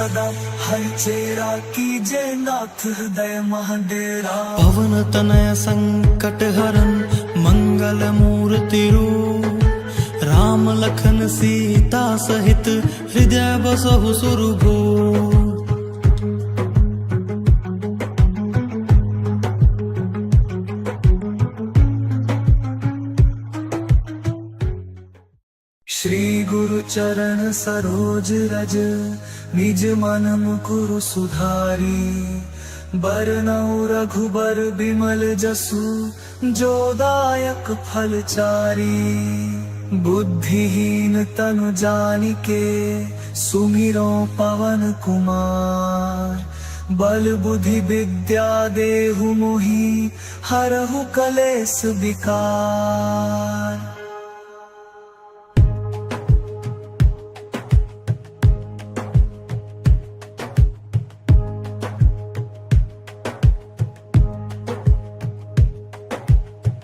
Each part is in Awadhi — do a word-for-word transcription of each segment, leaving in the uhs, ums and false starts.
सदा हर चेरा कीजे नाथ हृदय महडेरा। पवन तनय संकट हरन मंगल मूर्ति रूप। राम लखन सीता सहित हृदय बसहु सुरभूप। श्री गुरु चरण सरोज रज निज मन मुकुरु सुधारी। बरनउँ रघुबर बिमल जसु जो दायक फल चारी। बुद्धिहीन तनु जानिके सुमिरउँ पवन कुमार। बल बुद्धि विद्या देहु मोहि हरहु कलेस विकार।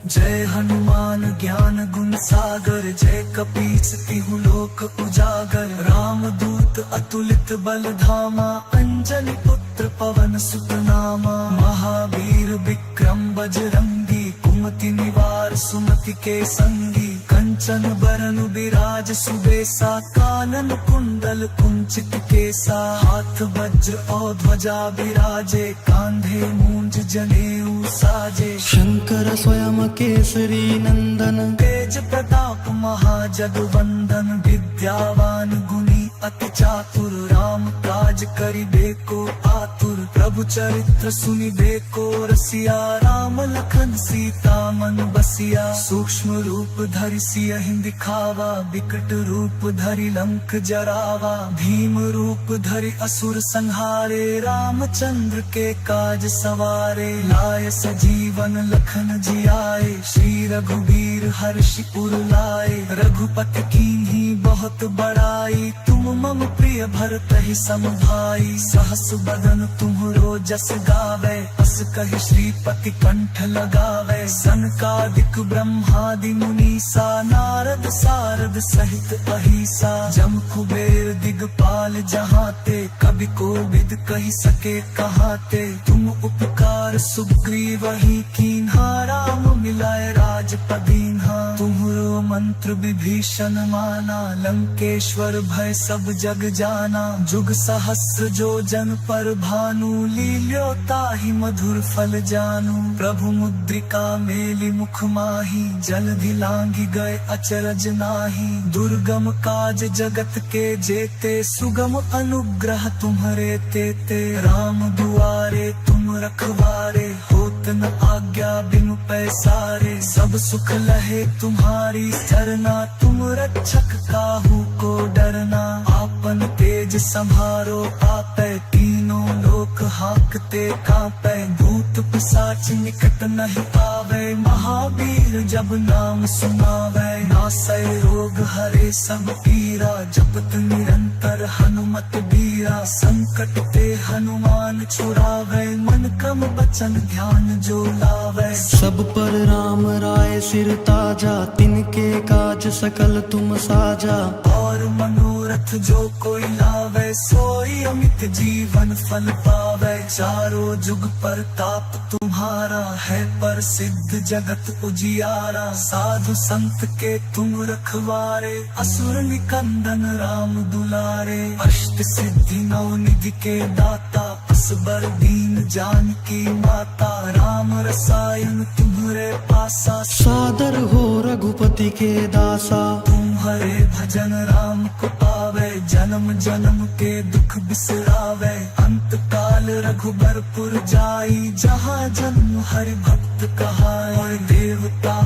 जय हनुमान ज्ञान गुण सागर, जय कपीस तिहु लोक उजागर। रामदूत अतुलित बल धामा, अंजनी पुत्र पवन सुत नामा। महावीर विक्रम बजरंगी, कुमति निवार सुमति के संगी। कंचन बरन बिराज सुबेसा, कानन कुंडल कुंचित केसा। हाथ वज्र और ध्वजा बिराजे, कांधे मूंज जनेऊ साजे। शंकर स्वयं केसरी नंदन, तेज प्रताप महाजगवंदन। विद्यावान गुणी अति चातुर, राम काज करिबे को आतुर। प्रभु चरित्र सुनिबे को रसिया, राम लखन सीता मन बसिया। सूक्ष्म रूप धरि सियहि दिखावा, विकट रूप धरि लंक जरावा। भीम रूप धरि असुर संहारे, रामचंद्र के काज सवारे। लाय सजीवन लखन जियाए, श्री रघुबीर हर्षि उर लाए। रघुपति कीन्ही बहुत बड़ाई, तुम मम प्रिय भरतहि सम भाई। सहस बदन तुम्हरो जस गावै, अस कहि श्रीपति कंठ लगावै। सनकादिक ब्रह्मादि मुनीसा, नारद सारद सहित अहीसा। जम कुबेर दिगपाल जहाँ ते, कवि कोविद कहि सके कहाँ ते। तुम उपकार सुग्रीवहि कीन्हा, राम मिलाय राजपद दीन्हा। तुम्हरो मंत्र विभीषण माना, लंकेश्वर भय सब जग जाना। जुग सहस्र जो जन पर भानु, लील्यो ताहि मधुर फल जानू। प्रभु मुद्रिका मेलि मुख माही, जलधि लांघि गए अचरज नाही। दुर्गम काज जगत के जेते, सुगम अनुग्रह तुम्हरे तेते। राम दुआरे तुम रखवारे, होत न आज्ञा बिनु पैसारे। सब सुख लहे तुम्हारी सरना, तुम रक्षक काहू को डरना। आपन तेज संभारो आपै, तीनों लोक हाँकते काँपै। भूत पिसाच निकट नहीं आवै, महावीर जब नाम सुनावै। नासै रोग हरे सब पीरा, जपत निरंतर हनुमत बीरा। संकट ते हनुमान छुड़ावै, मन क्रम वचन ध्यान जो लावै। सब पर राम राय सिर ताजा, तिनके काज सकल तुम साजा। और मनोरथ जो कोई लावै, सोई अमित जीवन फल पावै। चारों जुग परताप तुम्हारा, है प्रसिद्ध जगत उजियारा। साधु संत के तुम रखवारे, असुर निकंदन राम दुलारे। अष्ट सिद्धि नौ निधि के दाता, असबर दीन जानकी माता। राम रसायन तुम्हरे पासा, सादर हो रघुपति के दासा। तुम्हरे भजन राम को पावै, जन्म जन्म के दुख बिसरावै। अंत काल रघुबरपुर जाई, जहाँ जन्म हरि भक्त कहाई। और देवता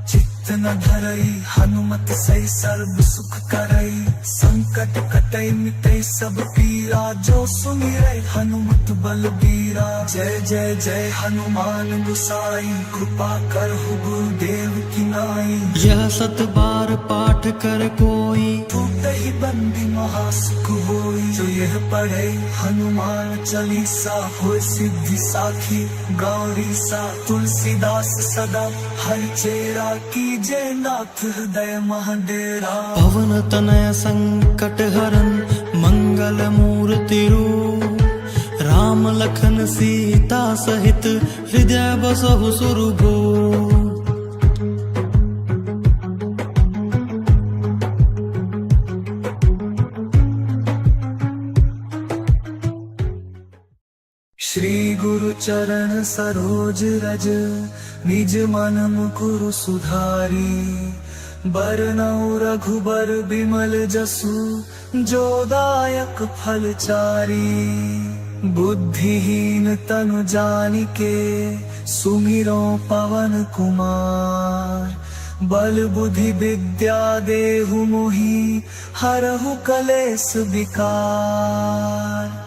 चित्त न धरई, हनुमत सही सर्व सुख करई। संकट कटई मिटई सब पीरा, जो सुमिरै हनुमत बलबीरा। जय जय जय हनुमान गुसाई, कृपा करहु गुरुदेव की नाई। यह सत बार पाठ कर कोई, टूटहि बंदी महासुख होई। जो यह पढ़ै हनुमान चालीसा, होय सिद्धि साखी गौरी सा। तुलसीदास सदा हर चेरा, कीजे नाथ हृदय महडेरा। पवन तनय संकट हरन मंगल मूर्ति मूर्ति रूप राम लखन सीता सहित हृदय बसहु सुरभूप। श्री गुरु चरण सरोज रज निज मन मुकुरु सुधारी। बरनउँ रघुबर बिमल जसु जो दायक फल चारी। बुद्धिहीन तनु जानिके सुमिरउँ पवन कुमार। बल बुद्धि विद्या देहु मोहि हरहु कलेस विकार।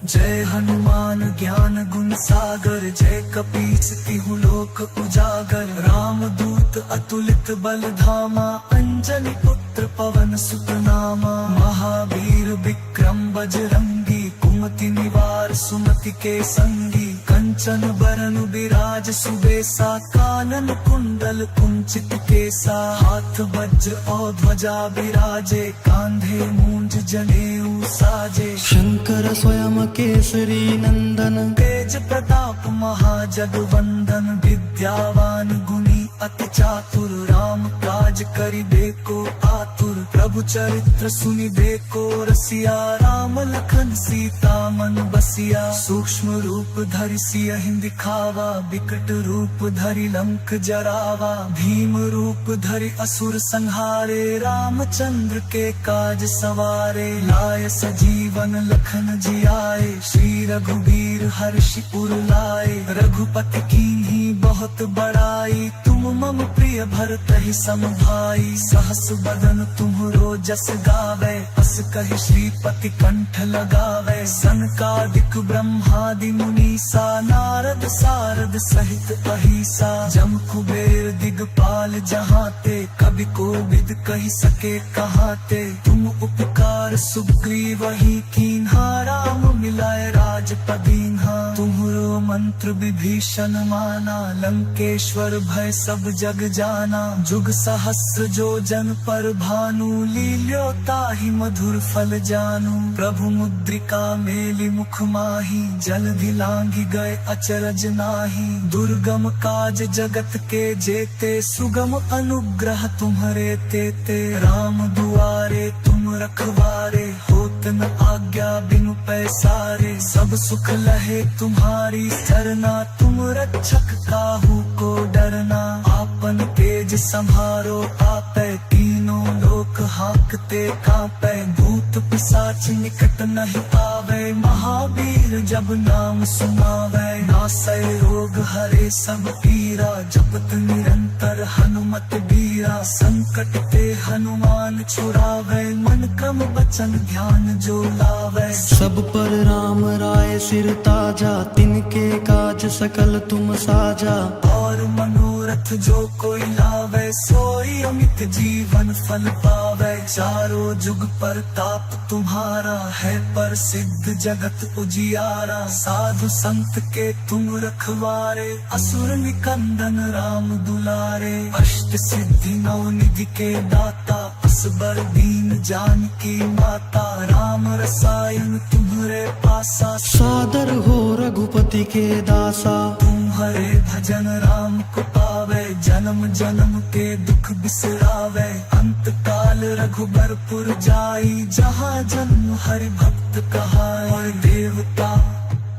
जय हनुमान ज्ञान गुण सागर, जय कपीस तिहु लोक उजागर। रामदूत अतुलित बल धामा, अंजनी पुत्र पवन सुत नामा। महावीर विक्रम बजरंगी, कुमति निवार सुमति के संगी। कंचन बरन बिराज सुबेसा, कानन कुंडल कुंचित केसा। हाथ वज्र और ध्वजा बिराजे, कांधे मूंज जनेऊ साजे। शंकर स्वयं केसरी नंदन, तेज प्रताप महाजगवंदन। विद्यावान गुणी अति चातुर, राम काज करिबे को आतुर। प्रभु चरित्र सुनिबे को रसिया, राम लखन सीता मन बसिया। सूक्ष्म रूप धरि सियहि दिखावा, विकट रूप धरि लंक जरावा। भीम रूप धरि असुर संहारे, रामचंद्र के काज सवारे। लाय सजीवन लखन जियाए, श्री रघुबीर हर्षि उर लाए। रघुपति कीन्ही बहुत बड़ाई, तुम मम प्रिय भरतहि सम भाई। सहस बदन तुम्हरो जस गावै, अस कहि श्रीपति कंठ लगावै। सनकादिक ब्रह्मादि मुनीसा, नारद सारद सहित अहीसा। जम कुबेर दिगपाल जहाँ ते, कवि कोविद कहि सके कहाँ ते। तुम उपकार सुग्रीवहि कीन्हा, राम मिलाय राजपद दीन्हा। तुम्हरो मंत्र विभीषण माना, लंकेश्वर भय सब जग जाना। जुग सहस्र जो जन पर भानु, लील्यो ताहि मधुर फल जानू। प्रभु मुद्रिका मेलि मुख माही, जलधि लांघि गए अचरज नाही। दुर्गम काज जगत के जेते, सुगम अनुग्रह तुम्हरे तेते। राम दुआरे तुम रखवारे, होत न आज्ञा बिनु पैसारे। सब सुख लहे तुम्हारी सरना, तुम रक्षक काहू को डरना। आपन तेज सम्हारो आपै, तीनों लोक हाँकते काँपै। भूत पिशाच निकट नहीं आवै, महावीर जब नाम सुनावै। नासै रोग हरे सब पीरा, जपत निरंतर हनुमत बीरा। संकट ते हनुमान छुड़ावै, मन क्रम वचन ध्यान जो लावै। सब पर राम राय सिर ताजा, तिनके काज सकल तुम साजा। और मनोरथ जो कोई लावै, सोई अमित जीवन फल पावै। चारों जुग परताप तुम्हारा, है प्रसिद्ध जगत उजियारा। साधु संत के तुम रखवारे, असुर निकंदन राम दुलारे। अष्ट सिद्धि नौ निधि के दाता, असबर दीन जानकी माता। राम रसायन तुम्हरे पासा, सादर हो रघुपति के दासा। तुम्हरे भजन राम को पावै, जन्म जन्म के दुख बिसरावै। अंत काल रघुबरपुर जाई, जहाँ जन्म हरि भक्त कहाई। और देवता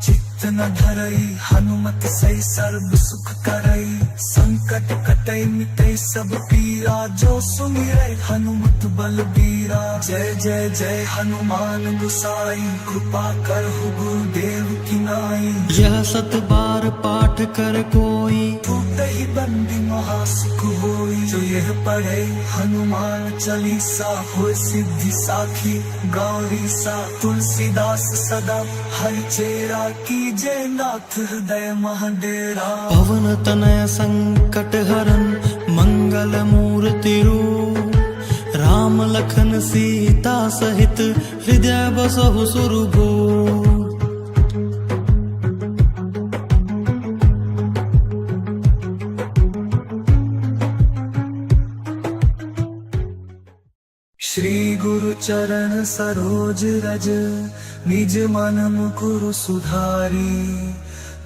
चित्त न धरई, हनुमत सही सर्व सुख करई। संकट कटई मिटई सब पीरा, जो सुमिरै हनुमत बलबीरा। जय जय जय हनुमान गुसाई, कृपा करहु गुरुदेव की नाई। यह सत बार पाठ कर कोई, टूटहि बंदी महासुख होई। जो यह पढ़े हनुमान चालीसा, होय सिद्धि साखी गौरीसा। तुलसीदास सदा हरि चेरा, कीजे नाथ हृदय मह डेरा। पवन तनय संकट हरन मंगल मूर्ति रूप, राम लखन सीता सहित हृदय बसहु सुरभूप। श्री गुरु चरण सरोज रज, निज मन मुकुरु सुधारी।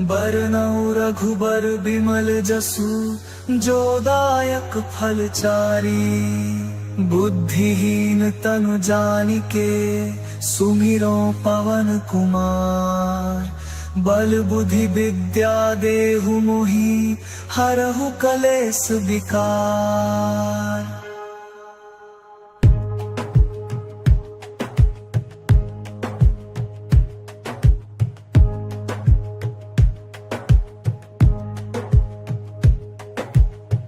बरनउँ रघुबर बिमल जसु, जो दायक फल चारी। बुद्धिहीन तनु जानिके, सुमिरउँ पवन कुमार। बल बुद्धि विद्या देहु मोहि, हरहु कलेस विकार।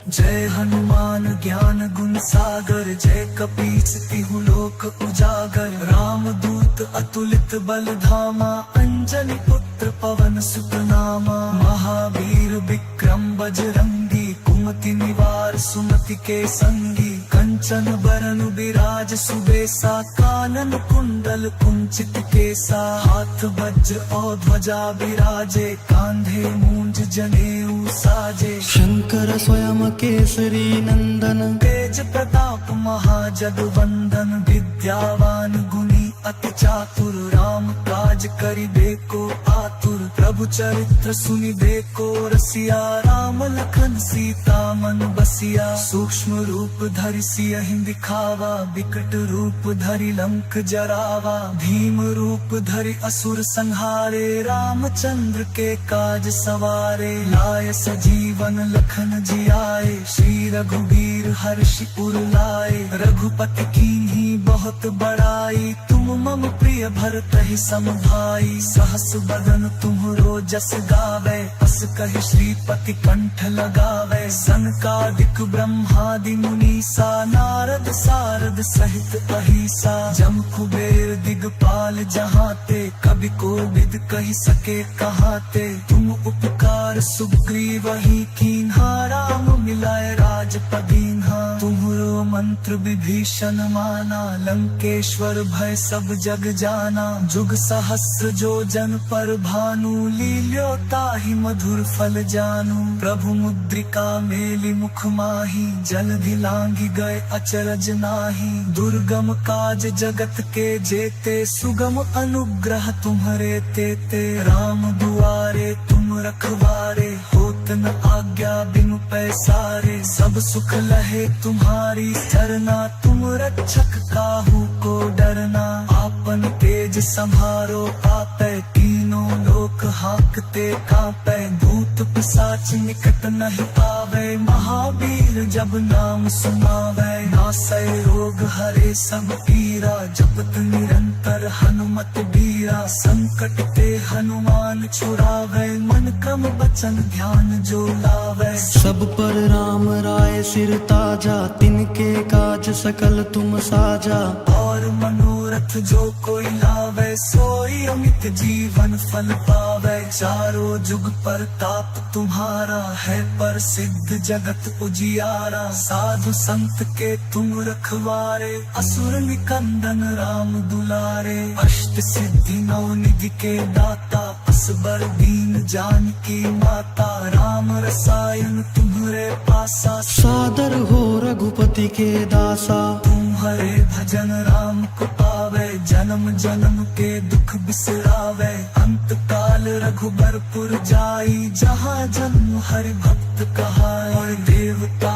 जय हनुमान ज्ञान गुण सागर, जय कपीस तिहु लोक उजागर। रामदूत अतुलित बल धामा, अंजनी पुत्र पवन सुत नामा। महावीर विक्रम बजरंगी, कुमति निवार सुमति के संगी। कंचन बरन बिराज सुबेसा, कानन कुंडल कुंचित केसा। हाथ वज्र और ध्वजा बिराजे, कांधे मूंज जनेऊ साजे। शंकर स्वयं केसरी नंदन, तेज प्रताप महाजग वंदन। विद्यावान गुणी अति चातुर, राम काज करिबे को आतुर। प्रभु चरित्र सुनिबे को रसिया, राम लखन सीता मन बसिया। सूक्ष्म रूप धरि सियहि दिखावा, विकट रूप धरि लंक जरावा। भीम रूप धरि असुर संहारे, रामचंद्र के काज सवारे। लाय सजीवन लखन जियाए, श्री रघुबीर हर्षि उर लाए। रघुपति कीन्ही बहुत बड़ाई, तुम मम प्रिय भरतहि सम भाई। सहस बदन तुम्हरो जस गावे, अस कहि श्रीपति कंठ लगावे। सनकादिक ब्रह्मादि मुनीसा, नारद सारद सहित अहिसा। जम कुबेर दिगपाल जहाँ ते, कवि कोविद कहि सके कहाँ ते। तुम उपकार सुग्रीवहि कीन्हा, राम मिलाय राजपद दीन्हा। तुम्हरो मंत्र विभीषण माना, लंकेश्वर भय सब जग जाना। जुग सहस्र जोजन पर भानु, लील्यो ताहि मधुर फल जानू। प्रभु मुद्रिका मेलि मुख माहि, जलधि लांघि गए अचरज नाही। दुर्गम काज जगत के जेते, सुगम अनुग्रह तुम्हरे तेते। राम दुआरे तुम रखवारे, होत न आज्ञा बिनु पैसारे। सब सुख लहे तुम्हारी सरना, तुम रक्षक काहू को डरना। आपन तेज सम्हारो आपे, तीनों लोक हाँकते काँपे। भूत पिशाच निकट नहीं आवे, महावीर जब नाम सुनावे। नासै रोग हरे सब पीरा, जपत निरंतर हनुमत बीरा। संकट ते हनुमान छुड़ावे, मन क्रम वचन ध्यान जो लावे। सब पर राम राय सिर ताजा, तिनके काज सकल तुम साजा। और मनोरथ जो कोई लावे, सोई अमित जीवन फल पावे। चारों जुग परताप तुम्हारा, है प्रसिद्ध जगत उजियारा। साधु संत के तुम रखवारे, असुर निकंदन राम दुलारे। अष्ट सिद्धि नौ निधि के दाता, असबर दीन जानकी माता। राम रसायन तुम्हरे पासा, सादर हो रघुपति के दासा। तुम्हरे भजन राम को पावे, जन्म जन्म के दुख बिसरावे। अंत काल रघुबरपुर जाई, जहाँ जन्म हरि भक्त कहाई। और देवता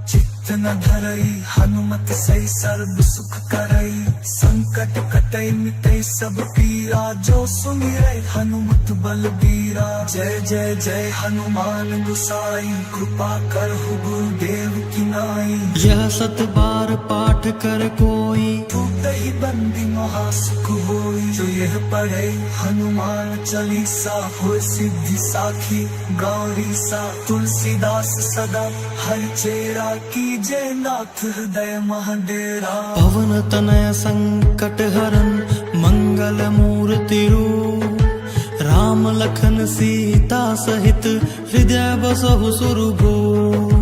चित्त न धरई, हनुमत सही सर्व सुख करई। संकट कटई मिटई सब पीरा, जो सुमिरै हनुमत बलबीरा। जय जय जय हनुमान गुसाई, कृपा करहु गुरुदेव की नाई। यह सत बार पाठ कर कोई, छूटहि बंदी महा सुख होई। जो यह पढ़े हनुमान चालीसा, होय सिद्धि साखी गौरीसा। तुलसीदास सदा हरि चेरा, कीजे नाथ हृदय मह डेरा। पवन तनय संकट हरन मंगल मूर्ति रूप। राम लखन सीता सहित हृदय बसहु सुरभूप।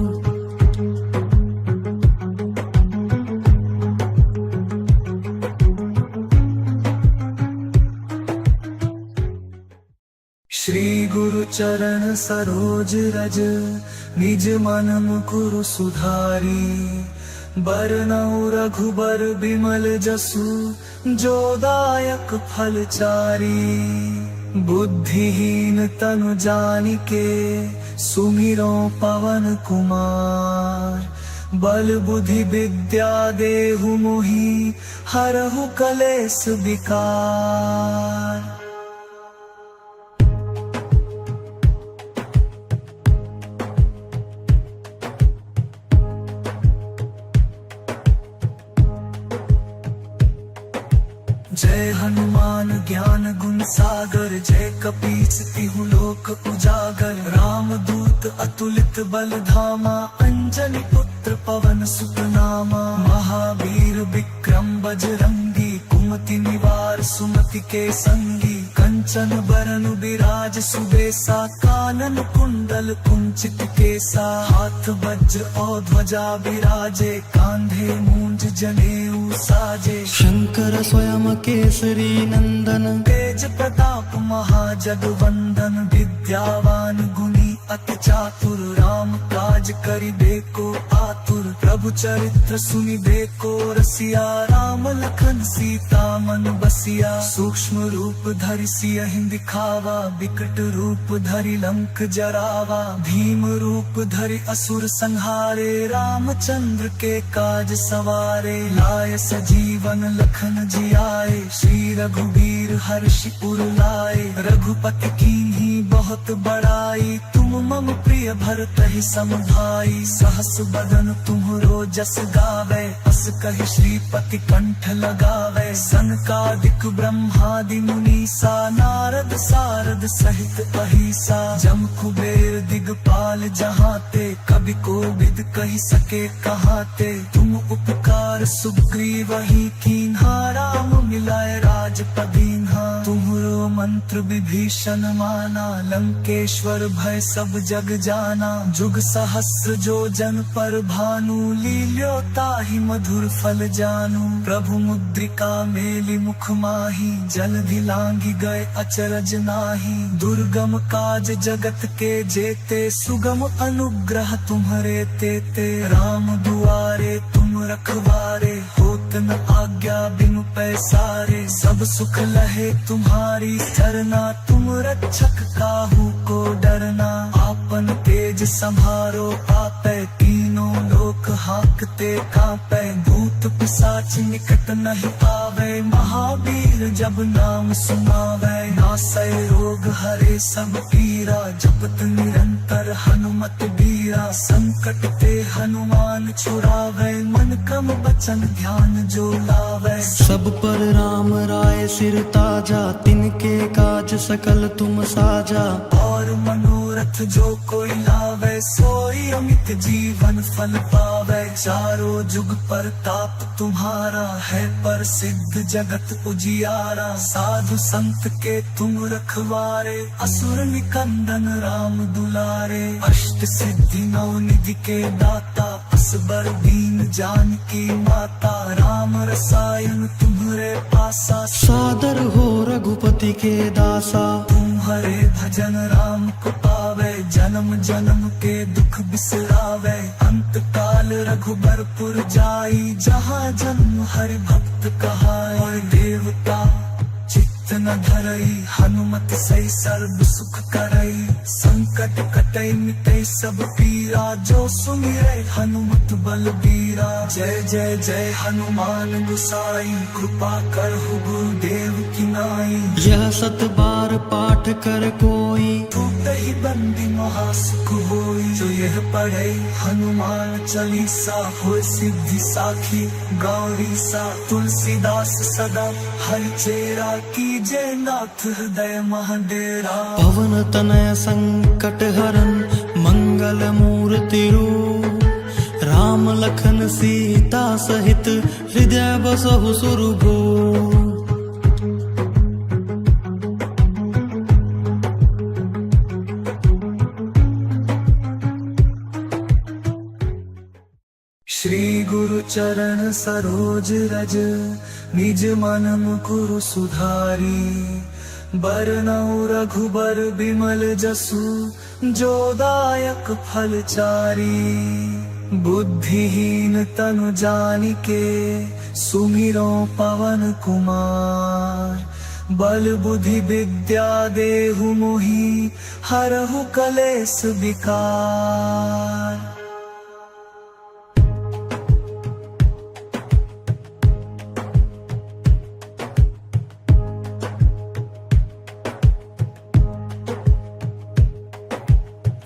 श्री गुरु चरण सरोज रज, निज मन मुकुरु सुधारी। बरनउँ रघुबर बिमल जसु, जो दायक फल चारी। बुद्धिहीन तनु जानिके, सुमिरउँ पवन कुमार। बल बुद्धि विद्या देहु मोहि, हरहु कलेस विकार। जय हनुमान ज्ञान गुण सागर, जय कपीस तिहु लोक उजागर। रामदूत अतुलित बल धामा, अंजनी पुत्र पवन सुत नामा। महावीर विक्रम बजरंगी, कुमति निवार सुमति के संगी। कंचन बरन बिराज सुबेसा, कानन कुंडल कुंचित केसा। हाथ वज्र और ध्वजा बिराजे, कांधे मूंज जनेऊ साजे। शंकर स्वयं केसरी नंदन, तेज प्रताप महाजग वंदन। विद्यावान गुणी अति चातुर, राम काज करिबे को आतुर। प्रभु चरित्र सुनिबे को रसिया, राम लखन सीता मन बसिया। सूक्ष्म रूप धरि सियहि दिखावा, विकट रूप धरि लंक जरावा। भीम रूप धरि असुर संहारे, रामचंद्र के काज सवारे। लाय सजीवन लखन जियाए, श्री रघुबीर हर्षि उर लाए। रघुपति कीन्ही बहुत बड़ाई, तुम मम प्रिय भरतहि सम भाई। सहस बदन तुम्हरो जस गावे, अस कहि श्रीपति कंठ लगावे। सनकादिक ब्रह्मादि मुनीसा, नारद सारद सहित अहीसा। जम कुबेर दिगपाल जहाँ ते, कवि कोविद कहि सके कहाँ ते। तुम उपकार सुग्रीवहि कीन्हा, राम मिलाए राजपद दीन्हा। तुम्हरो मंत्र विभीषण माना, लंकेश्वर भय सब जग जाना। जुग सहस्र जो जन पर भानु, लील्यो ताहि मधुर फल जानू। प्रभु मुद्रिका मेलि मुख माही, जलधि लांघि गए अचरज नाही। दुर्गम काज जगत के जेते, सुगम अनुग्रह तुम्हरे तेते। राम दुआरे तुम रखवारे, होत न आज्ञा बिनु पैसारे। सब सुख लहे तुम्हारी सरना, तुम रक्षक काहू को डरना। आपन तेज सम्हारो आपे, तीनों लोक हाँकते काँपे। भूत पिशाच निकट नहीं आवे, महावीर जब नाम सुनावे। नासै रोग हरे सब पीरा, जपत निरंतर हनुमत बीरा। संकट ते हनुमान छुड़ावे, मन क्रम वचन ध्यान जो लावे। सब पर राम राय सिर ताजा, तिनके काज सकल तुम साजा। और मनोरथ जो कोई लावे, सोई अमित जीवन फल पावे। चारों जुग परताप तुम्हारा, है प्रसिद्ध जगत उजियारा। साधु संत के तुम रखवारे, असुर निकंदन राम दुलारे। अष्ट सिद्धि नौ निधि के दाता, असबर दीन जानकी माता। राम रसायन तुम्हरे पासा, सादर हो रघुपति के दासा। तुम्हरे भजन राम को पावे, जन्म जन्म के दुख बिसरावे। अंत काल रघुबरपुर जाई, जहाँ जन्म हरि भक्त कहाई। और देवता चित्त न धरई, हनुमत सही सर्व सुख करई। संकट कटई मिटई सब पीरा, जो सुमिरै हनुमत बलबीरा। जय जय जय हनुमान गुसाई, कृपा करहु गुरुदेव की नाई। यह सत बार पाठ कर कोई, टूटहि बंदी महासुख होई। जो यह पढ़ै हनुमान चालीसा, होय सिद्धि साखी गौरीसा। तुलसीदास सदा हरि चेरा, कीजे नाथ हृदय मह डेरा। पवन तनय संकट हरन मंगल मूरति रूप। राम लखन सीता सहित हृदय बसहु सुरभूप। श्री गुरु चरण सरोज रज, निज मन मुकुरु सुधारी। बरनउँ रघुबर बिमल जसु, जो दायक फल चारी। बुद्धिहीन तनु जानिके सुमिरो पवन कुमार। बल बुद्धि विद्या देहु मोहि हरहु कलेस विकार।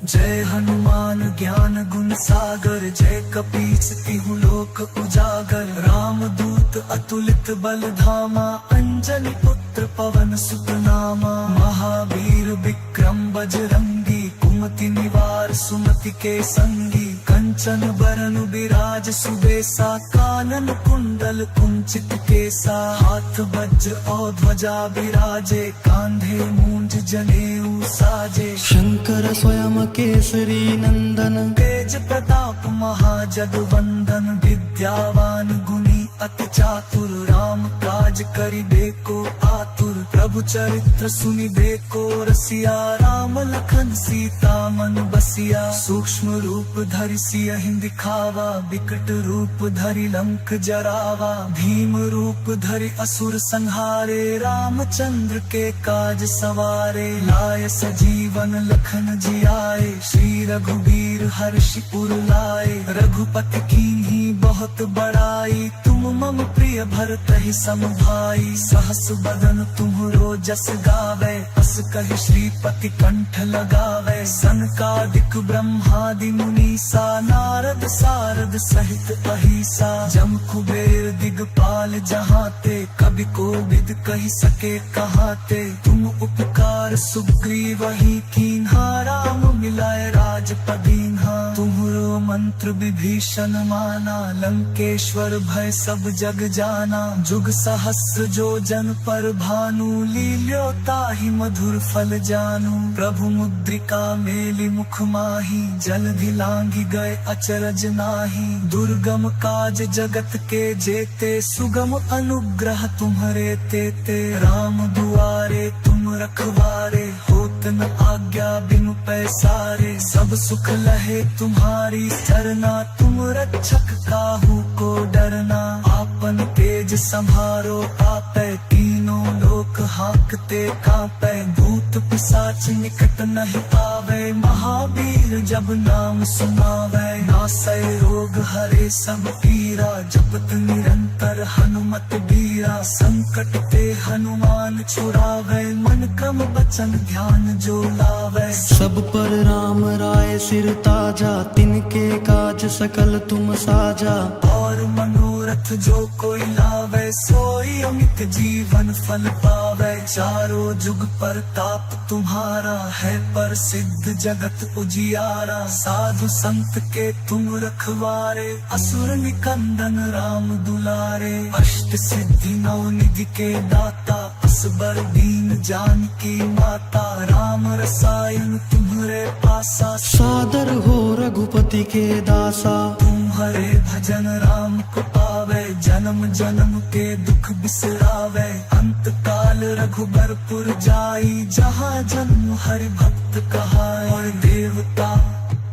जय हनुमान ज्ञान गुण सागर, जय कपीस तिहु लोक उजागर। रामदूत अतुलित बल धामा, अंजनी पुत्र पवन सुत नामा। महावीर विक्रम बजरंगी, कुमति निवार सुमति के संगी। कंचन बरन बिराज सुबेसा, कानन कुंडल कुंचित केसा। हाथ वज्र और ध्वजा बिराजे, कांधे मूंज जनेऊ साजे। शंकर स्वयं केसरी नंदन, तेज प्रताप महाजगवंदन। विद्यावान गुणी अति चातुर, राम काज करिबे को आतुर। प्रभु चरित्र सुनिबे को रसिया, राम लखन सीता मन बसिया। सूक्ष्म रूप धरि सियहि दिखावा, विकट रूप धरि लंक जरावा। भीम रूप धरि असुर संहारे, रामचंद्र के काज सवारे। लाय सजीवन लखन जियाए, श्री रघुबीर हर्षि उर लाए। रघुपति कीन्ही बहुत बड़ाई, तुम मम प्रिय भरतहि सम भाई। सहस बदन तुम्हरो जस गावे, अस कहि श्रीपति कंठ लगावे। सनकादिक ब्रह्मादि मुनीसा, नारद सारद सहित अहीसा। जम कुबेर दिगपाल जहाँ ते, कवि कोविद कहि सके कहाँ ते। तुम उपकार सुग्रीवहि कीन्हा, राम मिलाए राजपद दीन्हा। तुम्हरो मंत्र विभीषण माना, लंकेश्वर भय सब जग जाना। जुग सहस्र जो जन पर भानु, लील्यो ताहि मधुर फल जानू। प्रभु मुद्रिका मेलि मुख माही, जलधि लांघि गए अचरज नाही। दुर्गम काज जगत के जेते, सुगम अनुग्रह तुम्हरे तेते। राम दुआरे तुम रखवारे, होत न आज्ञा बिनु पैसारे। सब सुख लहे तुम्हारी सरना, तुम रक्षक काहू को डरना। आपन तेज संभारो आपे, तीनों लोक हाँकते कांपे। भूत पिशाच निकट नहीं आवे, महावीर जब नाम सुनावे। नासै रोग हरे सब पीरा, जपत निरंतर हनुमत बीरा। संकट ते हनुमान छुड़ावे, मन क्रम वचन ध्यान जो लावे। सब पर राम राय सिर ताजा, तिनके काज सकल तुम साजा। और मनोरथ जो कोई लावे, सोई अमित जीवन फल पावे। चारों जुग परताप तुम्हारा, है प्रसिद्ध जगत उजियारा। साधु संत के तुम रखवारे, असुर निकंदन राम दुलारे। अष्ट सिद्धि नौ निधि के दाता, असबर दीन जानकी माता। राम रसायन तुम्हरे पासा, सादर हो रघुपति के दासा। तुम्हरे भजन राम को पावे, जन्म जन्म के दुख बिसरावे। अंत काल रघुबरपुर जाई, जहाँ जन्म हरि भक्त कहाई। और देवता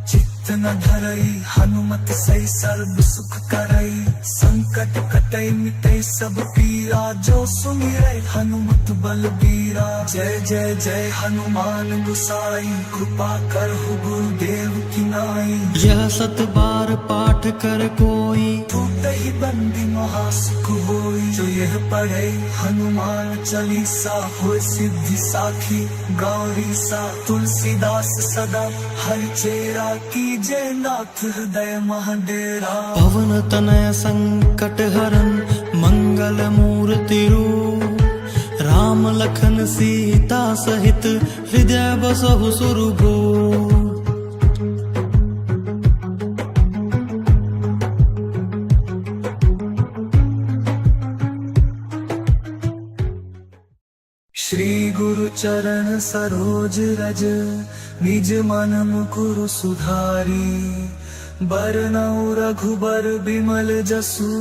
चित्त न धरई, हनुमत सही सर्व सुख करई। संकट कटई मिटई सब पीरा, जो सुमिरै हनुमत बलबीरा। जय जय जय हनुमान गुसाई, कृपा करहु गुरुदेव की नाई। यह सत बार पाठ कर कोई, टूटहि बंदी महासुख होई। जो यह पढ़े हनुमान चालीसा, होय सिद्धि साखी गौरीसा। तुलसीदास सदा हरि चेरा, कीजे नाथ हृदय मह डेरा। पवन तनय संकट हरन मंगल मूर्ति रूप। राम लखन सीता सहित हृदय बसहु सुरभूप। श्री गुरु चरण सरोज रज, निज मन मुकुरु सुधारी। बरनउँ रघुबर बिमल जसु,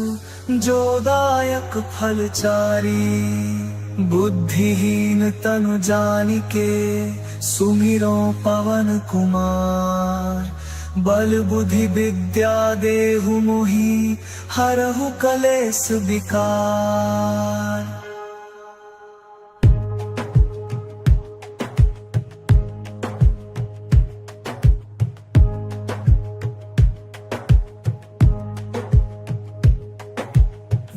जो दायक फल चारी। बुद्धिहीन तनु जानिके, सुमिरो पवन कुमार। बल बुद्धि विद्या देहु मोहि, हरहु कलेस विकार।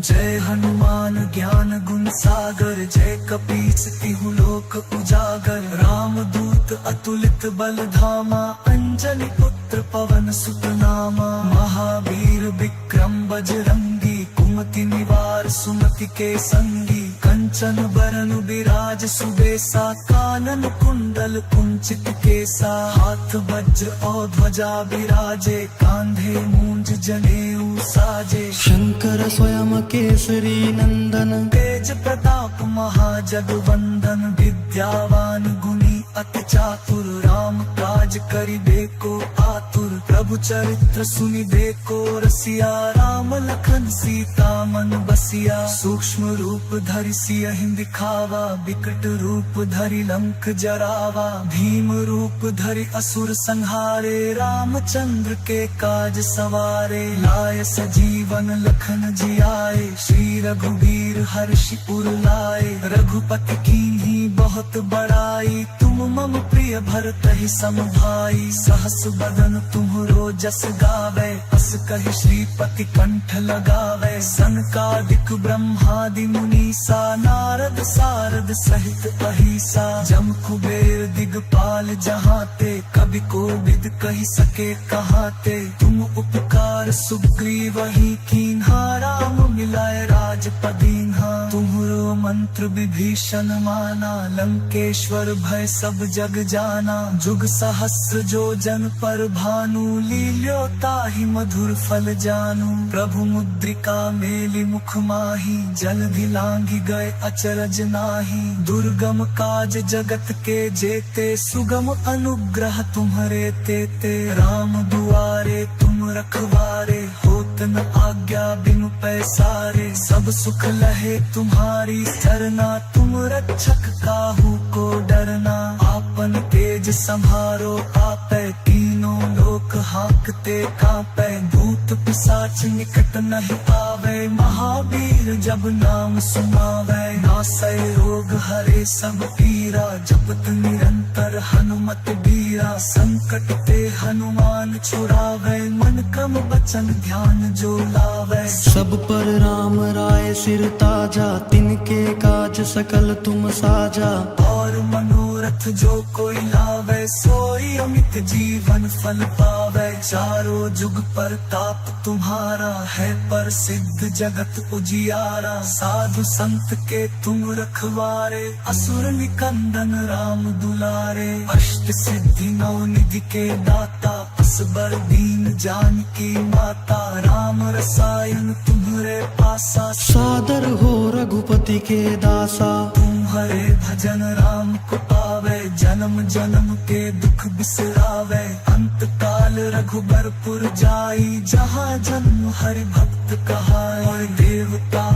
जय हनुमान ज्ञान गुण सागर, जय कपीस तिहु लोक उजागर। रामदूत अतुलित बल धामा, अंजनी पुत्र पवन सुत नामा। महावीर विक्रम बजरंगी, कुमति निवार सुमति के संगी। कंचन बरन बिराज सुबेसा, कानन कुंडल कुंचित केसा। हाथ वज्र और ध्वजा बिराजे, कांधे मूंज जनेऊ साजे। शंकर स्वयं केसरी नंदन, तेज प्रताप महाजगवंदन। विद्यावान गुणी अति चातुर, राम काज करिबे को आतुर। प्रभु चरित्र सुनिबे को रसिया, राम लखन सीता मन बसिया। सूक्ष्म रूप धरि सियहिं दिखावा, विकट रूप धरि लंक जरावा। भीम रूप धरि असुर संहारे, रामचंद्र के काज सवारे। लाय सजीवन लखन जियाए, श्री रघुबीर हर्षि उर लाए। रघुपति कीन्ही बहुत बड़ाई, तुम मम प्रिय भरतहि सम भाई। सहस बदन तुम्हरो जस गावे, अस कहि श्रीपति कंठ लगावे। सनकादिक ब्रह्मादि मुनीसा, नारद सारद सहित अहीसा। जम कुबेर दिगपाल जहाँ ते, कवि कोविद कहि सके कहाँ ते। तुम उपकार सुग्रीवहि कीन्हा, राम मिलाय राजपद दीन्हा। तुम्हरो मंत्र विभीषण माना, लंकेश्वर भय सब जग जाना। जुग सहस्र जो जन पर भानु, लील्यो ताहि मधुर फल जानू। प्रभु मुद्रिका मेलि मुख माही, जलधि लांघि गए अचरज नाही। दुर्गम काज जगत के जेते, सुगम अनुग्रह तुम्हरे तेते। राम दुआरे तुम रखवारे, होत न आज्ञा बिनु पैसारे। सब सुख लहे तुम्हारी सरना, तुम रक्षक काहू को डरना। आपन तेज सम्हारो आपै, तीनों लोक हांकते कांपै। भूत पिशाच निकट नहीं आवे, महावीर जब नाम सुनावे। नासै रोग हरे सब पीरा, जपत निरंतर हनुमत बीरा। संकट ते हनुमान छुड़ावे, मन क्रम वचन ध्यान जो लावे। सब पर राम राय सिर ताजा, तिनके काज सकल तुम साजा। और मनोरथ जो कोई लावे, सोई अमित जीवन फल पावे। चारों जुग परताप तुम्हारा, है प्रसिद्ध जगत उजियारा। साधु संत के तुम रखवारे, असुर निकंदन राम दुलारे। अष्ट सिद्धि नौ निधि के दाता, असबर दीन जानकी माता। राम रसायन तुम्हरे पासा, सादर हो रघुपति के दासा। तुम्हरे भजन राम को पावे, जन्म जन्म के दुख बिसरावे। अंत काल रघुबरपुर जाई, जहाँ जन्म हरि भक्त कहाई। और देवता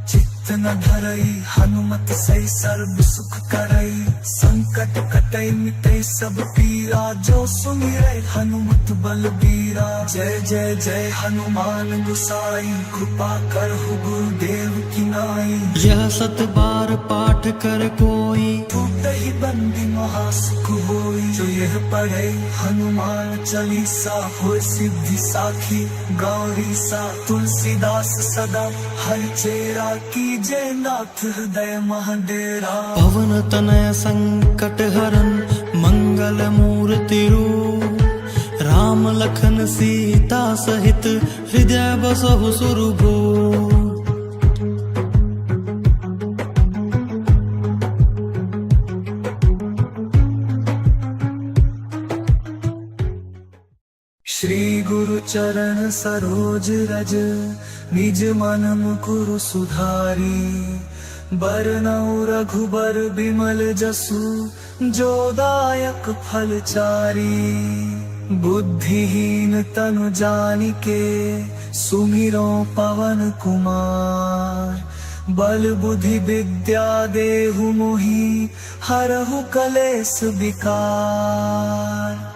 चित्त न धरई, हनुमत सही सर्व सुख करई। संकट कटई मिटई सब पीरा, जो सुमिरै हनुमत बलबीरा। जय जय जय हनुमान गुसाई, कृपा करहु गुरुदेव की नाई। यह सत बार पाठ कर कोई, छूटहि बंदी महा सुख होई। जो यह पढ़े हनुमान चालीसा, होय सिद्धि साखी गौरीसा। तुलसीदास सदा हरि चेरा, कीजे नाथ हृदय मह डेरा। पवन तनय संकट हरन, मंगल मूर्ति रूप। राम लखन सीता सहित, हृदय बसहु सुरभूप। श्री गुरु चरण सरोज रज, निज मन मुकुरु सुधारी। बरनउँ रघुबर बिमल जसु, जो दायक फल चारी। बुद्धिहीन तनु जानिके, सुमिरौं पवन कुमार। बल बुद्धि विद्या देहु मोहि, हरहु कलेस विकार।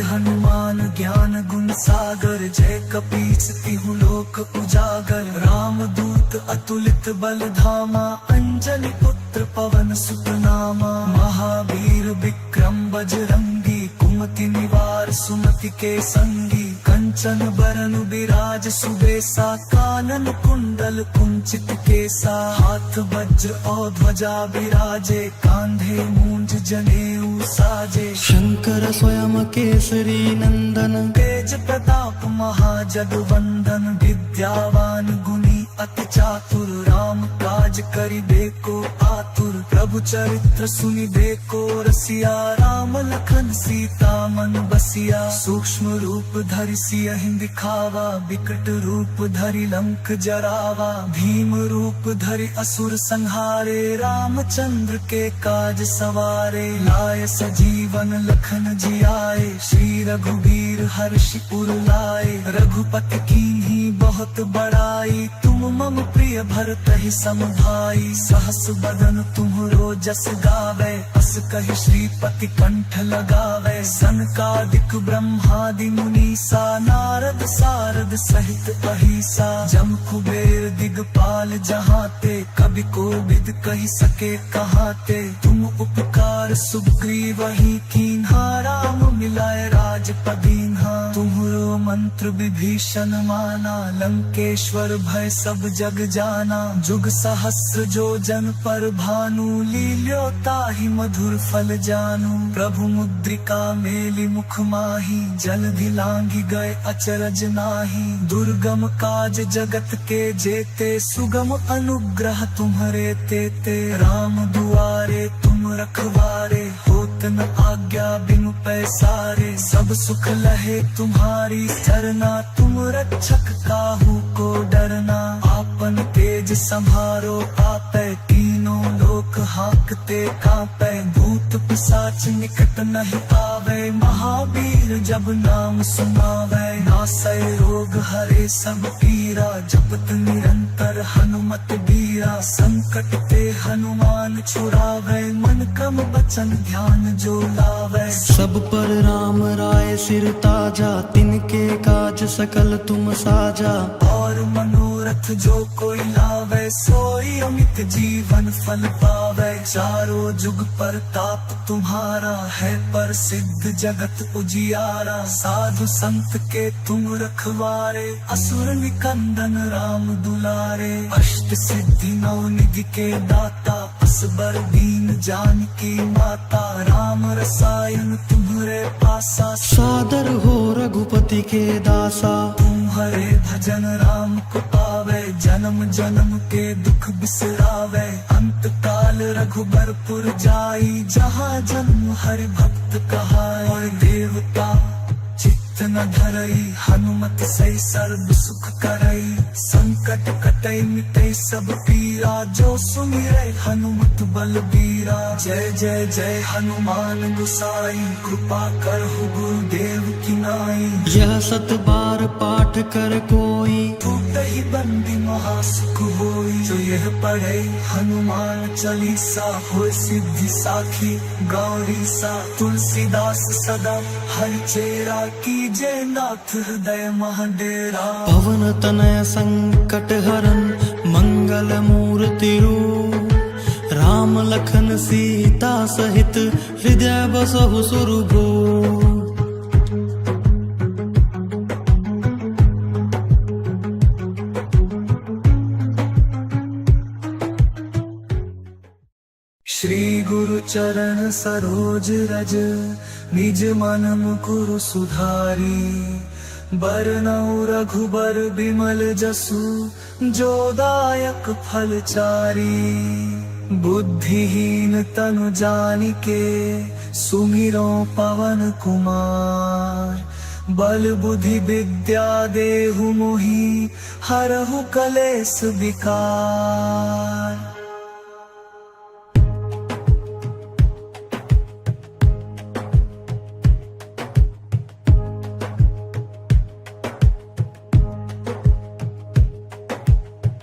हनुमान ज्ञान गुण सागर, जय कपीस तिहु लोक उजागर। रामदूत अतुलित बल धामा, अंजनी पुत्र पवन सुत नामा। महावीर विक्रम बजरंगी, कुमति निवार सुमति के संगी। कंचन बरन बिराज सुबेसा, कानन कुंडल कुंचित केसा। हाथ वज्र और ध्वजा बिराजे, कांधे मूंज जनेऊ साजे। शंकर स्वयं केसरी नंदन, तेज प्रताप महाजग वंदन। विद्यावान गुणी अति चातुर, राम काज करिबे को आतुर। प्रभु चरित्र सुनिबे को रसिया, राम लखन सीता मन बसिया। सूक्ष्म रूप धरि सियहि दिखावा, विकट रूप धरि लंक जरावा। भीम रूप धरि असुर संहारे, रामचंद्र के काज सवारे। लाय सजीवन लखन जियाए, श्री रघुबीर हर्षि उर लाए। रघुपति कीन्ही बहुत बड़ाई, तुम मम प्रिय भरतहि सम भाई। सहस बदन तुम्हरो जस गावे, अस कहि श्रीपति कंठ लगावे। सनकादिक ब्रह्मादि मुनीसा, नारद सारद सहित अहीसा। जम कुबेर दिगपाल जहाँ ते, कवि कोविद कहि सके कहाँ ते। तुम उपकार सुग्रीवहि कीन्हा, राम मिलाय राजपद दीन्हा। तुम्हरो मंत्र विभीषण माना, लंकेश्वर भय सब जग जाना। जुग सहस्र जो जन पर भानु, लील्यो ताहि मधुर फल जानू। प्रभु मुद्रिका मेलि मुख माही, जलधि लांघि गए अचरज नाही। दुर्गम काज जगत के जेते, सुगम अनुग्रह तुम्हरे तेते। राम दुआरे तुम रखवारे, होत न आज्ञा बिनु पैसारे। सब सुख लहे तुम्हारी सरना, तुम रक्षक काहू को डरना। आपन तेज सम्हारो आपै, तीनों लोक हाँकते काँपै। भूत पिशाच निकट नहीं आवे, महावीर जब नाम सुनावे। नासै रोग हरे सब पीरा, जपत निरंतर हनुमत बीरा। संकट ते हनुमान छुड़ावे, मन क्रम वचन ध्यान जो लावे। सब पर राम राय सिर ताजा, तिनके काज सकल तुम साजा। और मनोरथ जो कोई लावे, सोई अमित जीवन फल पावे। चारों जुग परताप तुम्हारा, है प्रसिद्ध जगत उजियारा। साधु संत के तुम रखवारे, असुर निकंदन राम दुलारे। अष्ट सिद्धि नौ निधि के दाता, असबर दीन जानकी माता। राम रसायन तुम्हरे पासा, सादर हो रघुपति के दासा। तुम्हरे भजन राम को पावे, जन्म जन्म के दुख बिसरावे। अंत काल रघुबरपुर जाई, जहाँ जन्म हरि भक्त कहाई। और देवता चित्त न धरई, हनुमत सही सर्व सुख करई। संकट कटई मिटई सब पीरा, जो सुमिरै हनुमत बलबीरा। जय जय जय हनुमान गुसाई, कृपा करहु गुरुदेव की नाई। यह सत बार पाठ कर कोई, टूटहि बंदी महासुख होई। जो यह पढ़ै हनुमान चालीसा, होय सिद्धि साखी गौरीसा। तुलसीदास सदा हरि चेरा, कीजे नाथ हृदय मह डेरा। पवन तनय संकट हरन मंगल मूर्ति रूप। राम लखन सीता सहित हृदय बसहु सुरभूप। श्री गुरु चरण सरोज रज, निज मन मुकुरु सुधारी। बरनउँ रघुबर बिमल जसु, जो दायक फल चारी। बुद्धिहीन तनु जानिके, सुमिरौं पवन कुमार। बल बुद्धि विद्या देहु मोहि, हरहु कलेस विकार।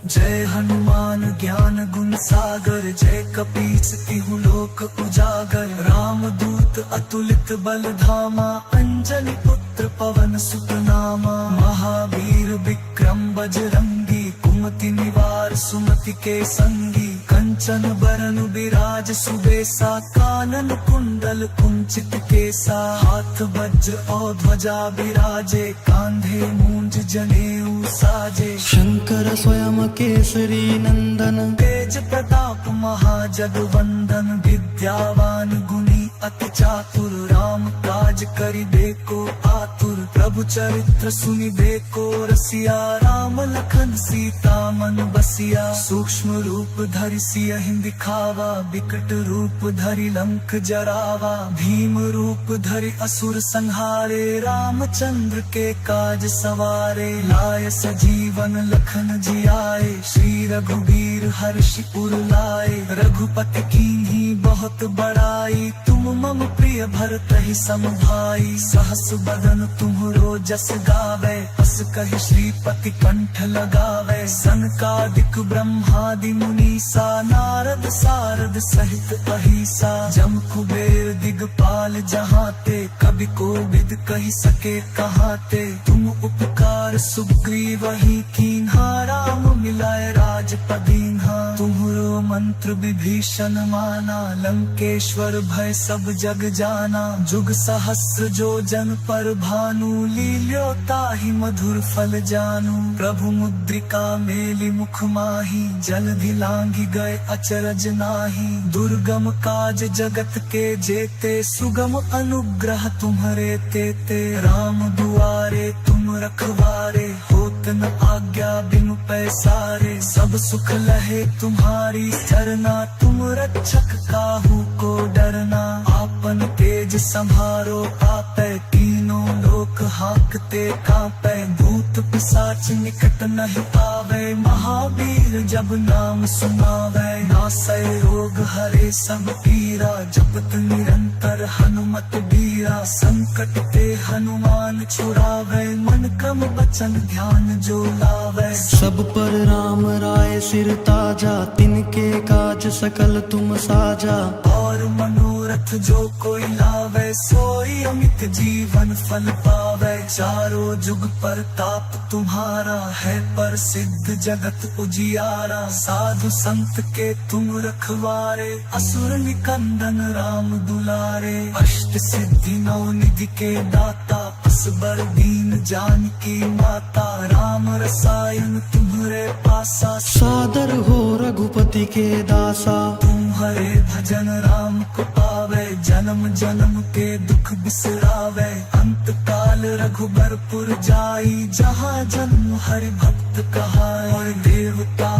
जय हनुमान ज्ञान गुण सागर, जय कपीस तिहु लोक उजागर। रामदूत अतुलित बल धामा, अंजनी पुत्र पवन सुत नामा। महावीर विक्रम बजरंगी, कुमति निवार सुमति के संगी। कंचन बरन बिराज सुबेसा, कानन कुंडल कुंचित केसा। हाथ वज्र और ध्वजा बिराजे, कांधे मूंज जनेऊ साजे। शंकर स्वयं केसरी नंदन, तेज प्रताप महाजगवंदन। विद्यावान गुणी अति चातुर, राम काज करिबे को आतुर। प्रभु चरित्र सुनिबे को रसिया, राम लखन सीता मन बसिया। सूक्ष्म रूप धरि सियहि दिखावा, विकट रूप धरि लंक जरावा। भीम रूप धरि असुर संहारे, रामचंद्र के काज सवारे। लाय सजीवन लखन जियाए, श्री रघुबीर हर्षि उर लाए। रघुपति कीन्ही बहुत बड़ाई, तुम मम प्रिय भरतहि सम भाई। सहस बदन तुम्हरो जस गावे, अस कहि श्रीपति कंठ लगावे। सनकादिक ब्रह्मादि मुनीसा, नारद सारद सहित अहिसा। जम कुबेर दिगपाल जहाँ ते, कवि कोविद कहि सके कहाँ ते। तुम उपकार सुग्रीवहि कीन्हा, राम मिलाय राजपद दीन्हा। तुम्हरो मंत्र विभीषण माना, लंकेश्वर भय सब जग जाना। जुग सहस्र जो जन पर भानु, लील्यो ताहि मधुर फल जानू। प्रभु मुद्रिका मेलि मुख माही, जलधि लांघि गए अचरज नाही। दुर्गम काज जगत के जेते, सुगम अनुग्रह तुम्हरे तेते। राम दुआरे तुम रखवारे, होत न आज्ञा बिनु पैसारे। सब सुख लहे तुम्हारी सरना, तुम रक्षक काहू को डरना। आपन तेज संभारो आपे, तीनों लोक हाँकते कांपे। भूत पिशाच निकट नहीं आवे, महावीर जब नाम सुनावे। नासै रोग हरे सब पीरा, जपत निरंतर हनुमत बीरा। संकट ते हनुमान छुड़ावे, मन क्रम वचन ध्यान जो लावे। सब पर राम राय सिर ताजा, तिनके काज सकल तुम साजा। और मनोरथ जो कोई लावे, सोई अमित जीवन फल पावे। चारों जुग परताप तुम्हारा, है प्रसिद्ध जगत उजियारा। साधु संत के तुम रखवारे, असुर निकंदन राम दुलारे। अष्ट सिद्धि नौ निधि के दाता, असबर दीन जानकी माता। राम रसायन तुम्हरे पासा, सादर हो रघुपति के दासा। तुम्हरे भजन राम को पावे, जन्म जन्म के दुख बिसरावे। अंत काल रघुबरपुर जाई, जहाँ जन्म हरि भक्त कहाई। और देवता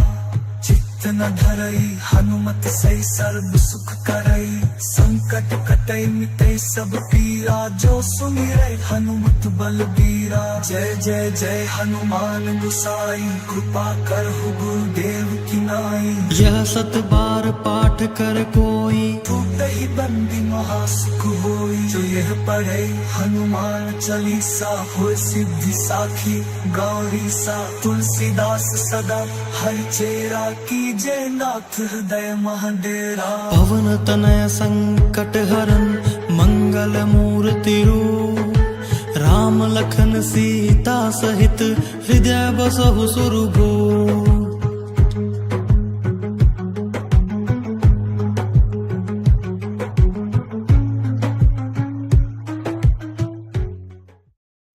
चित्त न धरई, हनुमत सही सर्व सुख करई। संकट कटई मिटई सब पीरा, जो सुमिरै हनुमत बलबीरा। जय जय जय हनुमान गुसाई, कृपा करहु गुरुदेव की नाई। यह सत बार पाठ कर कोई, छूटहि बंदी महा सुख होई। जो यह पढ़े हनुमान चालीसा, होय सिद्धि साखी गौरीसा। तुलसीदास सदा हरि चेरा, कीजे नाथ हृदय मह डेरा। पवन तनय संकट हरन मंगल मूर्ति रूप। राम लखन सीता सहित हृदय बसहु सुरभूप।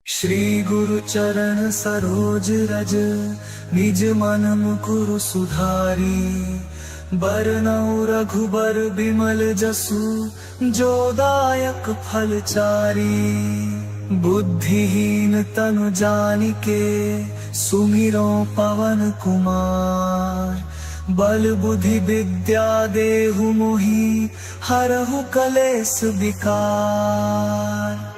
श्री गुरु चरण सरोज रज, निज मन मुकुरु सुधारी। बरनउँ रघुबर बिमल जसु, जो दायक फल चारी। बुद्धिहीन तनु जानिके, सुमिरौं पवन कुमार। बल बुद्धि विद्या देहु मोहि, हरहु कलेस विकार।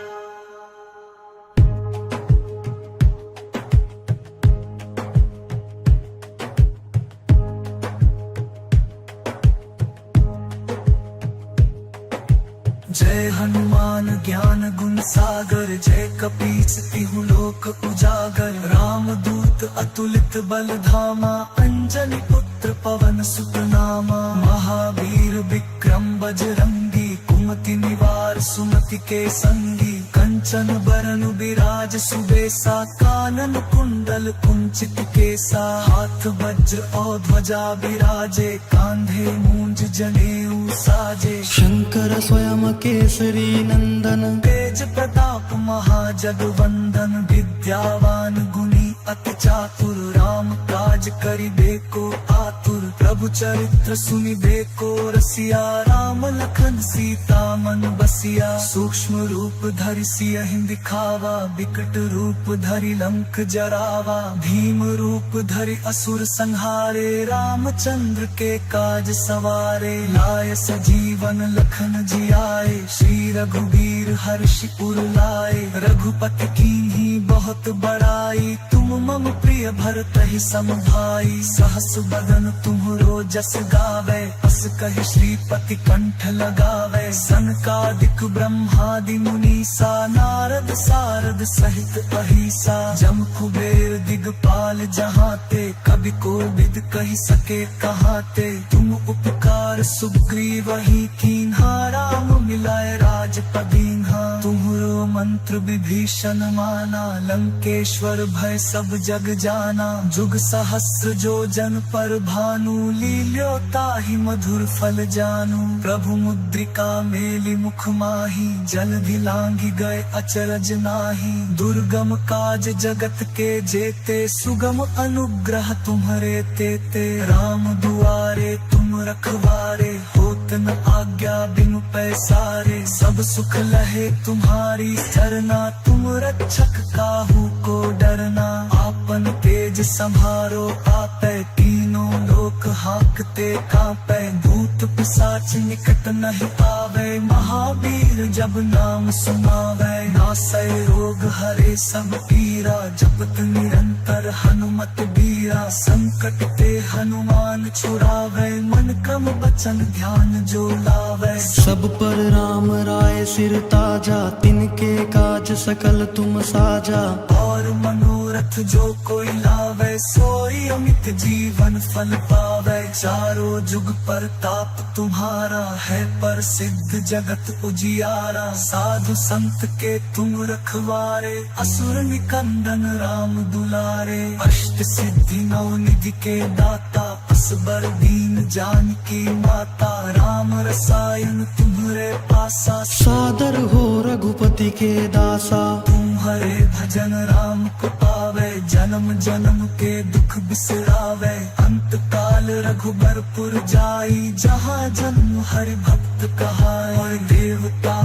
जय हनुमान ज्ञान गुण सागर, जय कपीस तिहु लोक उजागर। रामदूत अतुलित बल धामा, अंजनी पुत्र पवन सुत नामा। महावीर विक्रम बजरंगी, कुमति निवार सुमति के संगी। कंचन बरन बिराज सुबेसा, कानन कुंडल कुंचित केसा। हाथ वज्र और ध्वजा बिराजे, कांधे मूंज जनेऊ साजे। शंकर स्वयं केसरी नंदन, तेज प्रताप महाजगवंदन। विद्यावान गुणी अति चातुर, राम काज करिबे को आतुर। प्रभु चरित्र सुनिबे को रसिया, राम लखन सीता मन बसिया। सूक्ष्म रूप धरि सियहि दिखावा, विकट रूप धरि लंक जरावा। भीम रूप धरि असुर संहारे, रामचंद्र के काज सवारे। लाय सजीवन लखन जियाए, श्री रघुबीर हर्षि उर लाए। रघुपति कीन्ही बहुत बड़ाई, तुम मम प्रिय भरतहि सम भाई। सहस बदन तुम्हरो जस गावे, अस कहि श्रीपति कंठ लगावे। सनकादिक ब्रह्मादि मुनीसा, नारद सारद सहित अहिसा। जम कुबेर दिगपाल जहाँ ते, कवि कोविद कहि सके कहाँ ते। तुम उपकार सुग्रीवहि कीन्हा, राम मिलाए राजपद दीन्हा। तुम्हरो मंत्र विभीषण माना, लंकेश्वर भय सब जग जाना। जुग सहस्र जो जन पर भानु, लील्यो ताहि मधुर फल जानू। प्रभु मुद्रिका मेलि मुख माही, जलधि लांघि गए अचरज नाही। दुर्गम काज जगत के जेते, सुगम अनुग्रह तुम्हरे तेते। राम दुआरे तुम रखवारे, होत न आज्ञा बिनु पैसारे। सब सुख लहे तुम्हारी सरना, तुम रक्षक काहू को डरना। आपन तेज संभारो आपे, तीनों लोक हांकते कांपे। भूत पिशाच निकट नहीं आवे, महावीर जब नाम सुनावे। नासै रोग हरे सब पीरा, जपत निरंतर हनुमत बीरा। संकट ते हनुमान छुड़ावे, मन क्रम वचन ध्यान जो लावे। सब पर राम राय सिर ताजा, तिनके काज सकल तुम साजा। और मनोरथ जो कोई लावे, सोई अमित जीवन फल पावे। चारों जुग परताप तुम्हारा, है प्रसिद्ध जगत उजियारा। साधु संत के तुम रखवारे, असुर निकंदन राम दुलारे। अष्ट सिद्धि नौ निधि के दाता, असबर दीन जानकी माता। राम रसायन तुम्हरे पासा, सादर हो रघुपति के दासा। तुम्हरे भजन राम को पावे, जन्म जन्म के दुख बिसरावे। अंत काल रघुबरपुर जाई, जहाँ जन्म हरि भक्त कहाई। और देवता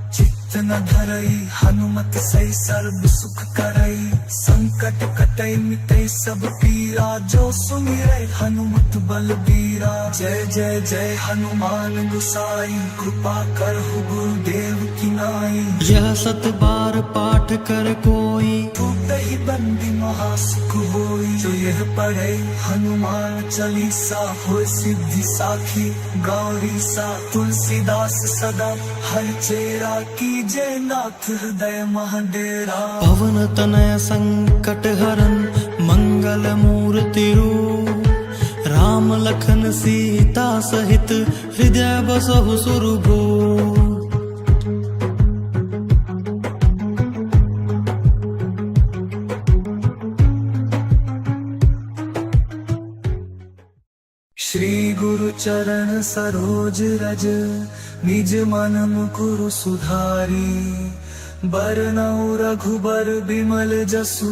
चित्त न धरई, हनुमत सही सर्व सुख करई। संकट कटई मिटई सब पीरा, जो सुमिरै हनुमत बलबीरा। जय जय जय हनुमान गुसाई, कृपा करहु गुरुदेव की नाई। यह सत बार पाठ कर कोई, टूटहि बंदी महासुख होई। जो यह पढ़े हनुमान चालीसा, होय सिद्धि साखी गौरीसा। तुलसीदास सदा हर चेरा, कीजे नाथ हृदय मह डेरा। पवन तनय संकट हरन मंगल मूर्ति रूप। राम लखन सीता सहित हृदय बसहु सुरभूप। श्री गुरु चरण सरोज रज, निज मन मुकुरु सुधारी। बरनउँ रघुबर बिमल जसु,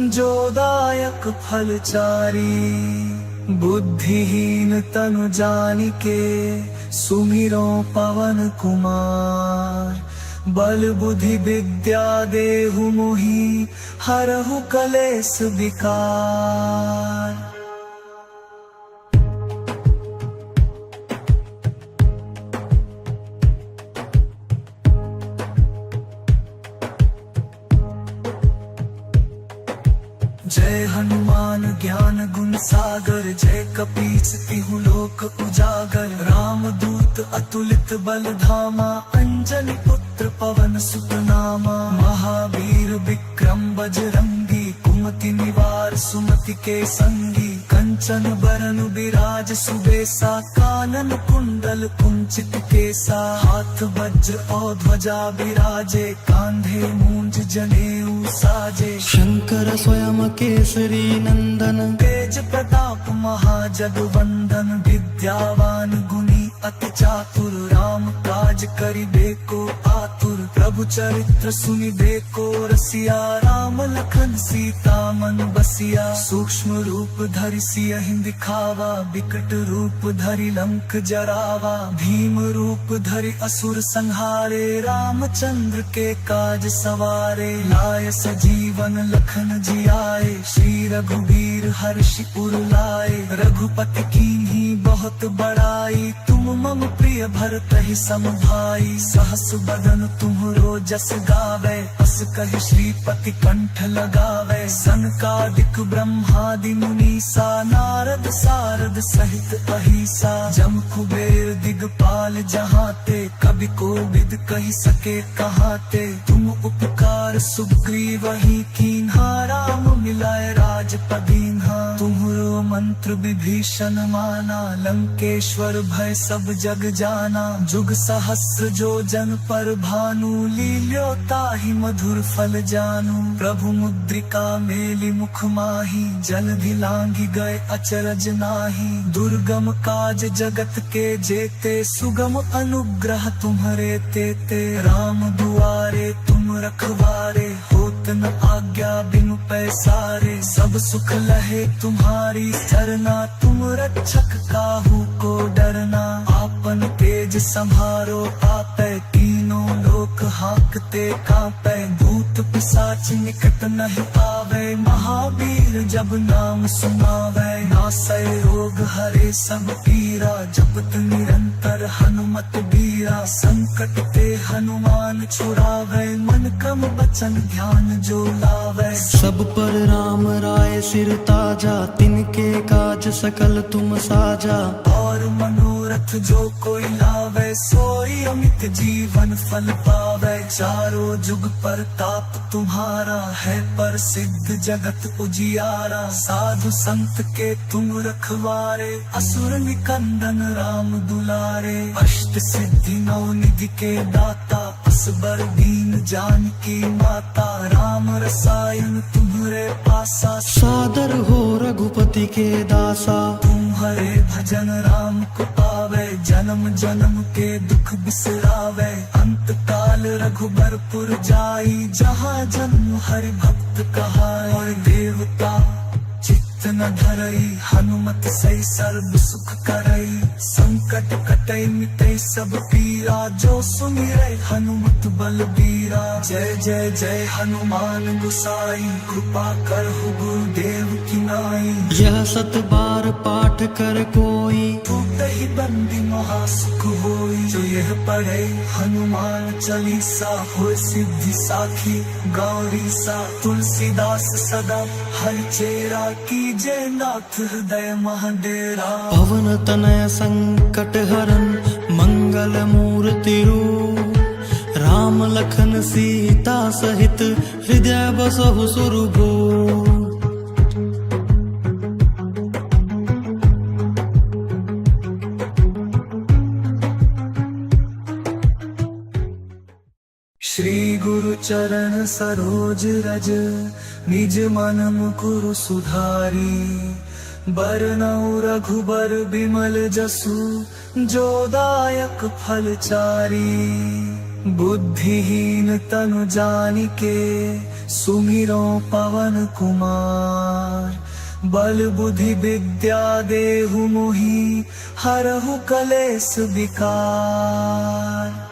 जो दायक फल चारी। बुद्धिहीन तनु जानिके, सुमिरउँ पवन कुमार। बल बुद्धि विद्या देहु मोहि, हरहु कलेस विकार। जय हनुमान ज्ञान गुण सागर, जय कपीस तिहु लोक उजागर। रामदूत अतुलित बल धामा, अंजनी पुत्र पवन सुत नामा। महावीर विक्रम बजरंगी, कुम मति निवार सुमति के संगी, कंचन बरन बिराज सुबेसा, कानन कुंडल कुंचित केसा, हाथ वज्र और ध्वजा बिराजे, कांधे मूंज जनेऊ साजे। शंकर स्वयं केसरी नंदन, तेज प्रताप महाजगवंदन, विद्यावान गुणी अति चातुर, राम काज करिबे को आतुर। प्रभु चरित्र सुनिबे को रसिया, राम लखन सीता मन बसिया। सूक्ष्म रूप धरि सियहि दिखावा, विकट रूप धरि लंक जरावा। भीम रूप धरि असुर संहारे, रामचंद्र के काज सवारे। लाय सजीवन लखन जियाए, श्री रघुबीर हर्षि उर लाए। रघुपति कीन्ही बहुत बड़ाई, तुम मम प्रिय भरतहि सम भाई। सहस बदन तुम्हरो जस गावे, अस कहि श्रीपति कंठ लगावे। सनकादिक ब्रह्मादि मुनीसा, नारद सारद सहित अहिसा। जम कुबेर दिगपाल जहाँ ते, कवि कोविद कहि सके कहाँ ते। तुम उपकार सुग्रीवहि कीन्हा, राम मिलाए राजपद दीन्हा। तुम्हरो मंत्र विभीषण माना, लंकेश्वर भय सब जग जाना। जुग सहस्र जो जन पर भानु, लील्यो ताहि मधुर फल जानू। प्रभु मुद्रिका मेलि मुख माही, जलधि लांघि गए अचरज नाही। दुर्गम काज जगत के जेते, सुगम अनुग्रह तुम्हरे तेते। राम दुआरे तुम रखवारे, होत न आज्ञा बिनु पैसारे। सब सुख लहे तुम्हारी सरना, तुम रक्षक काहू को डरना। आपन तेज सम्हारो आपे, तीनों लोक हाँकते काँपे। भूत पिशाच निकट नहीं आवे, महावीर जब नाम सुनावे। नासै रोग हरे सब पीरा, जपत निरंतर हनुमत बीरा। संकट ते हनुमान छुड़ावे, मन क्रम वचन ध्यान जो लावे। सब पर राम राय सिर ताजा, तिनके काज सकल तुम साजा। और मनोरथ जो कोई लावे, सोई अमित जीवन फल पावे। चारों जुग परताप तुम्हारा, है प्रसिद्ध जगत उजियारा। साधु संत के तुम रखवारे, असुर निकंदन राम दुलारे। अष्ट सिद्धि नौ निधि के दाता, असबर दीन जानकी माता। राम रसायन तुम्हरे पासा, सादर हो रघुपति के दासा। तुम्हरे भजन राम को पावे, जन्म जन्म के दुख बिसरावे। अंत काल रघुबरपुर जाई, जहाँ जन्म हरि भक्त कहाई। देवता चित्त न धरई, हनुमत सही सर्व सुख करई। संकट कटई मिटई सब पीरा, जो सुमिरै हनुमत बलबीरा। जय जय जय हनुमान गुसाई, कृपा करहु गुरुदेव की नाई। यह सत बार पाठ कर कोई, छूटहि बंदी महा सुख होई। जो यह पढ़े हनुमान चालीसा, होय सिद्धि साखी गौरीसा। तुलसीदास सदा हरि चेरा, कीजे नाथ हृदय मह डेरा। पवन तनय संकट हरन मंगल मूर्ति रूप, राम लखन सीता सहित हृदय बसहु सुरभूप। श्री गुरु चरण सरोज रज, निज मन मुकुरु सुधारी। बरनउँ रघुबर बिमल जसु, जो दायक फल चारी। बुद्धिहीन तनु जानिके, सुमिरउँ पवन कुमार। बल बुद्धि विद्या देहु मोहि, हरहु कलेस विकार।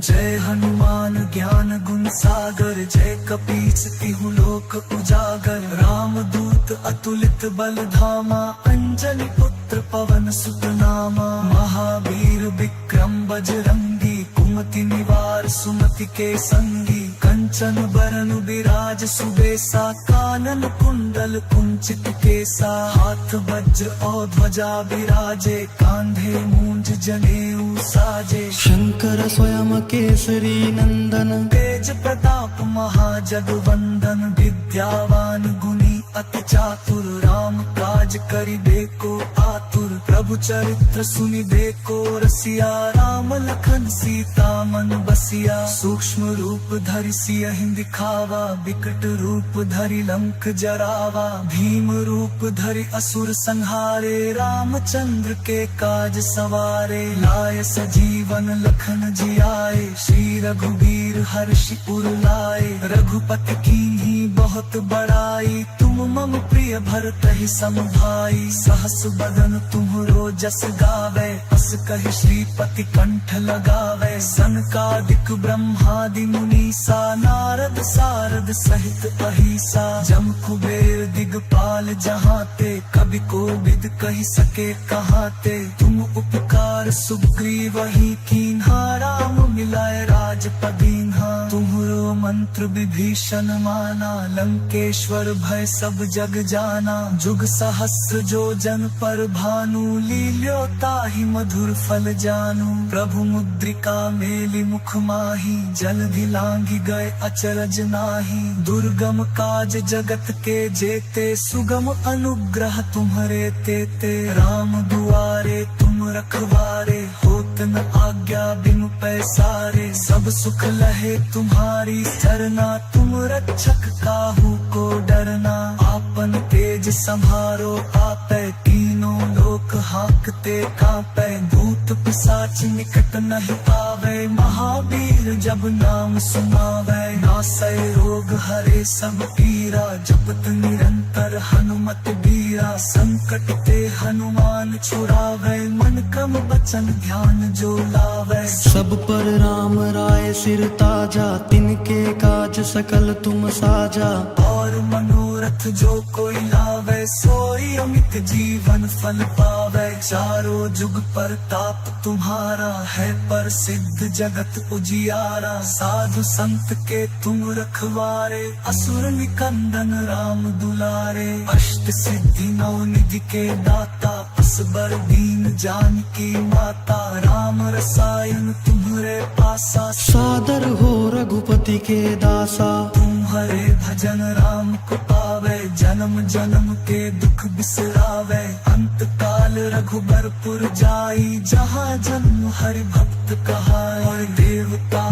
जय हनुमान ज्ञान गुण सागर, जय कपीस तिहु लोक उजागर। रामदूत अतुलित बल धामा, अंजनी पुत्र पवन सुत नामा। महावीर विक्रम बजरंगी, कुमति निवार सुमति के संगी। कंचन बरन बिराज सुबेसा, कानन कुंडल कुंचित केसा। हाथ हाथ वज्र और ध्वजा विराजे, कांधे मूंज जनेऊ साजे। शंकर स्वयं केसरी नंदन, तेज प्रताप महाजगवंदन। विद्यावान गुणी अति चातुर, राम काज करिबे को आतुर। प्रभु चरित्र सुनिबे को रसिया, राम लखन सीता मन बसिया। सूक्ष्म रूप धरि सियहिं दिखावा, विकट रूप धरि लंक जरावा। भीम रूप धरि असुर संहारे, रामचंद्र के काज सवारे। लाय सजीवन लखन जियाए, श्री रघुबीर हर्षि उर लाए। रघुपति कीन्ही बहुत बड़ाई, तुम मम प्रिय भरतहि सम भाई। सहस बदन तुम्हरो जस गावै, अस कहि श्रीपति कंठ लगावै। सनकादिक ब्रह्मादि मुनीसा, नारद सारद सहित अहिसा। जम कुबेर दिगपाल जहाँ ते, कवि कोविद कहि सके कहाँ ते। तुम उपकार सुग्रीवहि कीन्हा, राम मिलाय राजपद दीन्हा। तुम्हरो मंत्र विभीषण माना, लंकेश्वर भय सब जग जाना। जुग सहस्र जो जन पर भानु, लील्यो ताहि मधुर फल जानू। प्रभु मुद्रिका मेलि मुख माही, जलधि लांघि गए अचरज नाही। दुर्गम काज जगत के जेते, सुगम अनुग्रह तुम्हरे तेते। राम दुआरे तुम रखवारे, होत न आज्ञा बिनु पैसारे। सब सुख लहे तुम्हारी सरना, तुम रक्षक काहू को डरना। आपन तेज संभारो आपै, तीनों लोक हांकते कांपै। भूत पिशाच निकट नहीं आवे, महावीर जब नाम सुनावे। नासै रोग हरे सब पीरा, जपत निरंतर हनुमत बीरा। संकट ते हनुमान छुड़ावे, मन क्रम वचन ध्यान जो लावे। सब पर राम राय सिर ताजा, तिनके काज सकल तुम साजा। और मनोरथ जो कोई लावे, सोई अमित जीवन फल पावे। चारों जुग परताप तुम्हारा, है प्रसिद्ध जगत उजियारा। साधु संत के तुम रखवारे, असुर निकंदन राम दुलारे। अष्ट सिद्धि नौ निधि के दाता, असबर दीन जानकी माता। राम रसायन तुम्हरे पासा, सादर हो रघुपति के दासा। तुम्हरे भजन राम को पावे, जन्म जन्म के दुख बिसरावे। अंत काल रघुबरपुर जाई, जहाँ जन्म हरि भक्त कहाई। और देवता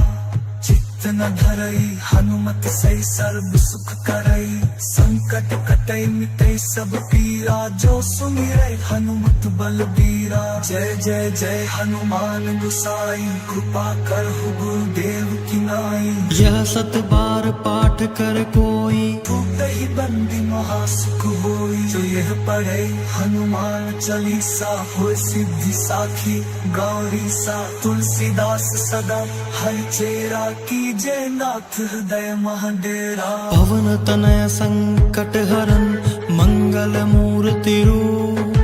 चित्त न धरई, हनुमत सही सर्व सुख करई। संकट कटई मिटई सब पीरा, जो सुमिरै हनुमत बलबीरा। जय जय जय हनुमान गुसाई, कृपा करहु गुरुदेव की नाई। यह सत बार पाठ कर कोई, टूटहि बंदी महासुख होई। जो यह पढ़े हनुमान चालीसा, होय सिद्धि साखी गौरीसा। तुलसीदास सदा हरि चेरा, कीजे नाथ हृदय मह डेरा। पवन तनय संकट हरन मंगल मूर्ति रूप,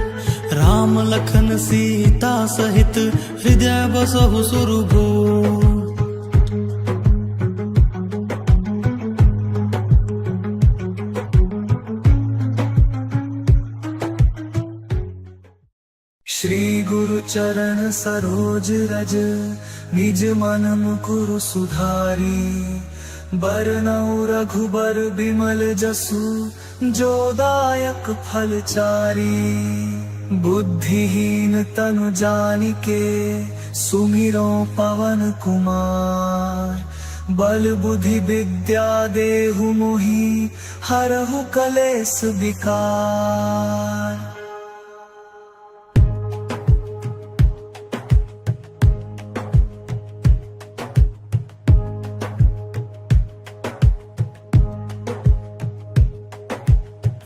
राम लखन सीता सहित हृदय बसहु सुरभूप। श्री गुरु चरण सरोज रज, निज मन मुकुरु सुधारी। बरनउँ रघुबर बिमल जसु, जो दायक फल चारी। बुद्धिहीन तनु जानिके, सुमिरौं पवन कुमार। बल बुद्धि विद्या देहु मोहि, हरहु कलेस विकार।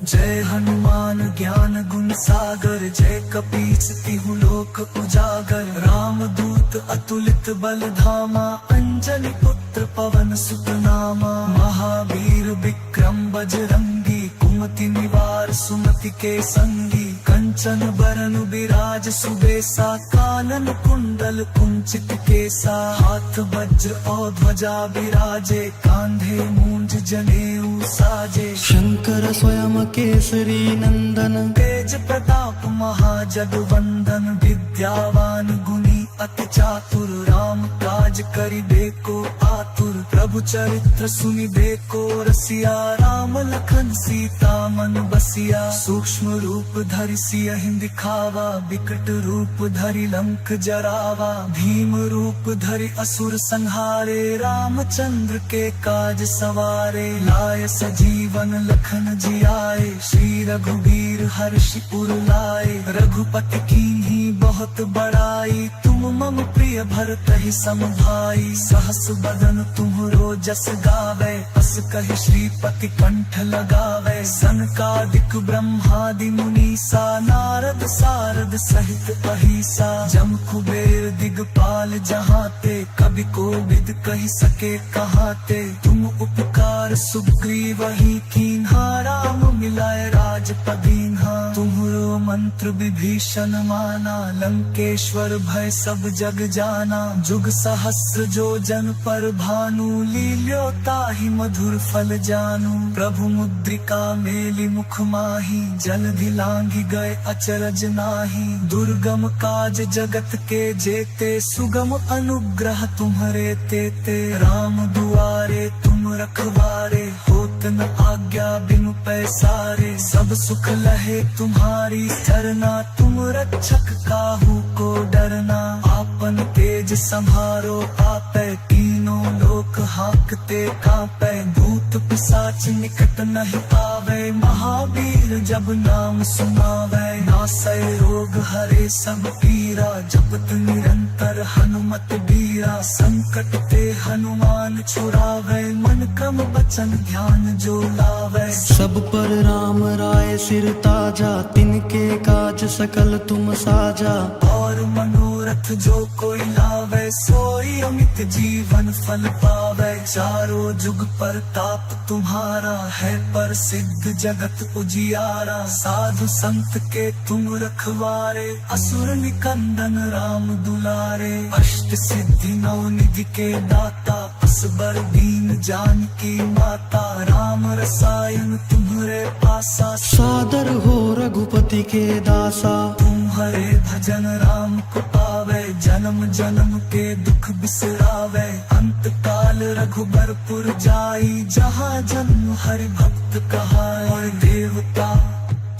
जय हनुमान ज्ञान गुण सागर, जय कपीस तिहु लोक उजागर। रामदूत अतुलित बल धामा, अंजनी पुत्र पवन सुत नामा। महावीर विक्रम बजरंगी, कुमति निवार सुमति के संगी। कंचन बरन बिराज सुबेसा, कानन कुंडल कुंचित केसा। हाथ वज्र और ध्वजा बिराजे, कांधे मूंज जनेऊ साजे। शंकर स्वयं केसरी नंदन, तेज प्रताप महाजगवंदन, विद्यावान गुणी अति चातुर। राम काज करिबे को आतुर, प्रभु चरित्र सुनिबे को रसिया। राम लखन सीता मन बसिया, सूक्ष्म रूप धरि सियहि दिखावा, विकट रूप धरि लंक जरावा। भीम रूप धरि असुर संहारे, रामचंद्र के काज सवारे। लाय सजीवन लखन जियाए, श्री रघुबीर हर्ष उर लाए। रघुपति कीन्ही बहुत बड़ाई, तुम मम प्रिय भरतहि सम भाई। सहस बदन तुम्हरो जस गावे, अस कहि श्रीपति कंठ लगावे। सनकादिक ब्रह्मादि मुनीसा, नारद सारद सहित अहिसा। जम कुबेर दिगपाल जहाँ ते, कवि कोविद कहि सके कहाँ ते। तुम उपकार सुग्रीवहि कीन्हा, राम मिलाए राजपद दीन्हा। तुम्हरो मंत्र विभीषण माना, लंकेश्वर भय सब जग जाना। जुग सहस्र जो जन पर भानु, लील्यो ताहि मधुर फल जानू। प्रभु मुद्रिका मेलि मुख माही, जलधि लांघि गए अचरज नाही। दुर्गम काज जगत के जेते, सुगम अनुग्रह तुम्हरे तेते। राम दुआरे तुम रखवारे, होत न आज्ञा बिनु पैसारे। सब सुख लहे तुम्हारी सरना, तुम रक्षक काहू को डरना। आपन तेज सम्हारो आपे, तीनों लोक हाँकते काँपे। भूत पिशाच निकट नहीं आवे, महावीर जब नाम सुनावे। नासै रोग हरे सब पीरा, जपत निरंतर हनुमत बीरा। संकट ते हनुमान छुड़ावे, मन क्रम वचन ध्यान जो लावे। सब पर राम राय सिर ताजा, तिनके काज सकल तुम साजा। और मनोरथ जो कोई लावे, सोई अमित जीवन फल पावे। चारों जुग परताप तुम्हारा, है प्रसिद्ध जगत उजियारा। साधु संत के तुम रखवारे, असुर निकंदन राम दुलारे। अष्ट सिद्धि नौ निधि के दाता, असबर दीन जानकी माता। राम रसायन तुम्हरे पासा, सादर हो रघुपति के दासा। तुम्हरे भजन राम को पावे, जन्म जन्म के दुख बिसरावे। अंत काल रघुबरपुर जाई, जहाँ जन्म हरि भक्त कहाई। और देवता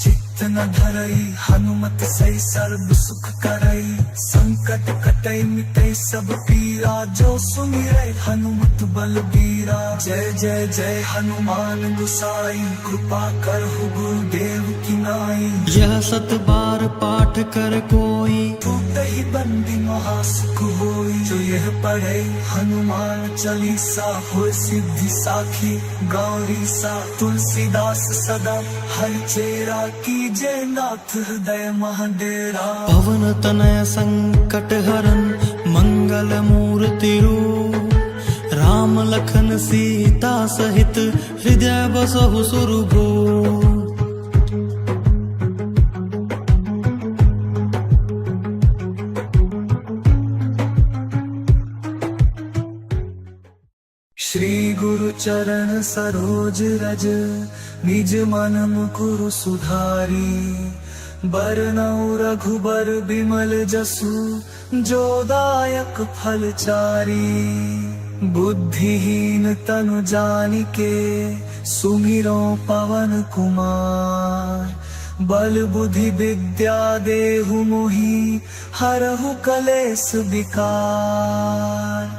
चित्त न धरई, हनुमत सही सर्व सुख करई। संकट कटई मिटई सब पीरा, जो सुमिरै हनुमत बलबीरा। जय जय जय हनुमान गुसाई, कृपा करहु गुरुदेव की नाई। यह सत बार पाठ कर कोई, टूटहि बंदी महासुख होई। जो यह पढ़े हनुमान चालीसा, होय सिद्धि साखी गौरीसा। तुलसीदास सदा हर चेरा, कीजे नाथ हृदय मह डेरा। पवन तनय संकट हरन मंगल मूर्ति रूप। राम लखन सीता सहित हृदय बसहु सुरभूप। श्री गुरु चरण सरोज रज, निज मन मुकुर सुधारी। बरनउँ रघुबर बिमल जसु, जो दायक फल चारी। बुद्धिहीन तनु जानिके, सुमिरौं पवन कुमार। बल बुद्धि विद्या देहु मोहि, हरहु कलेस विकार।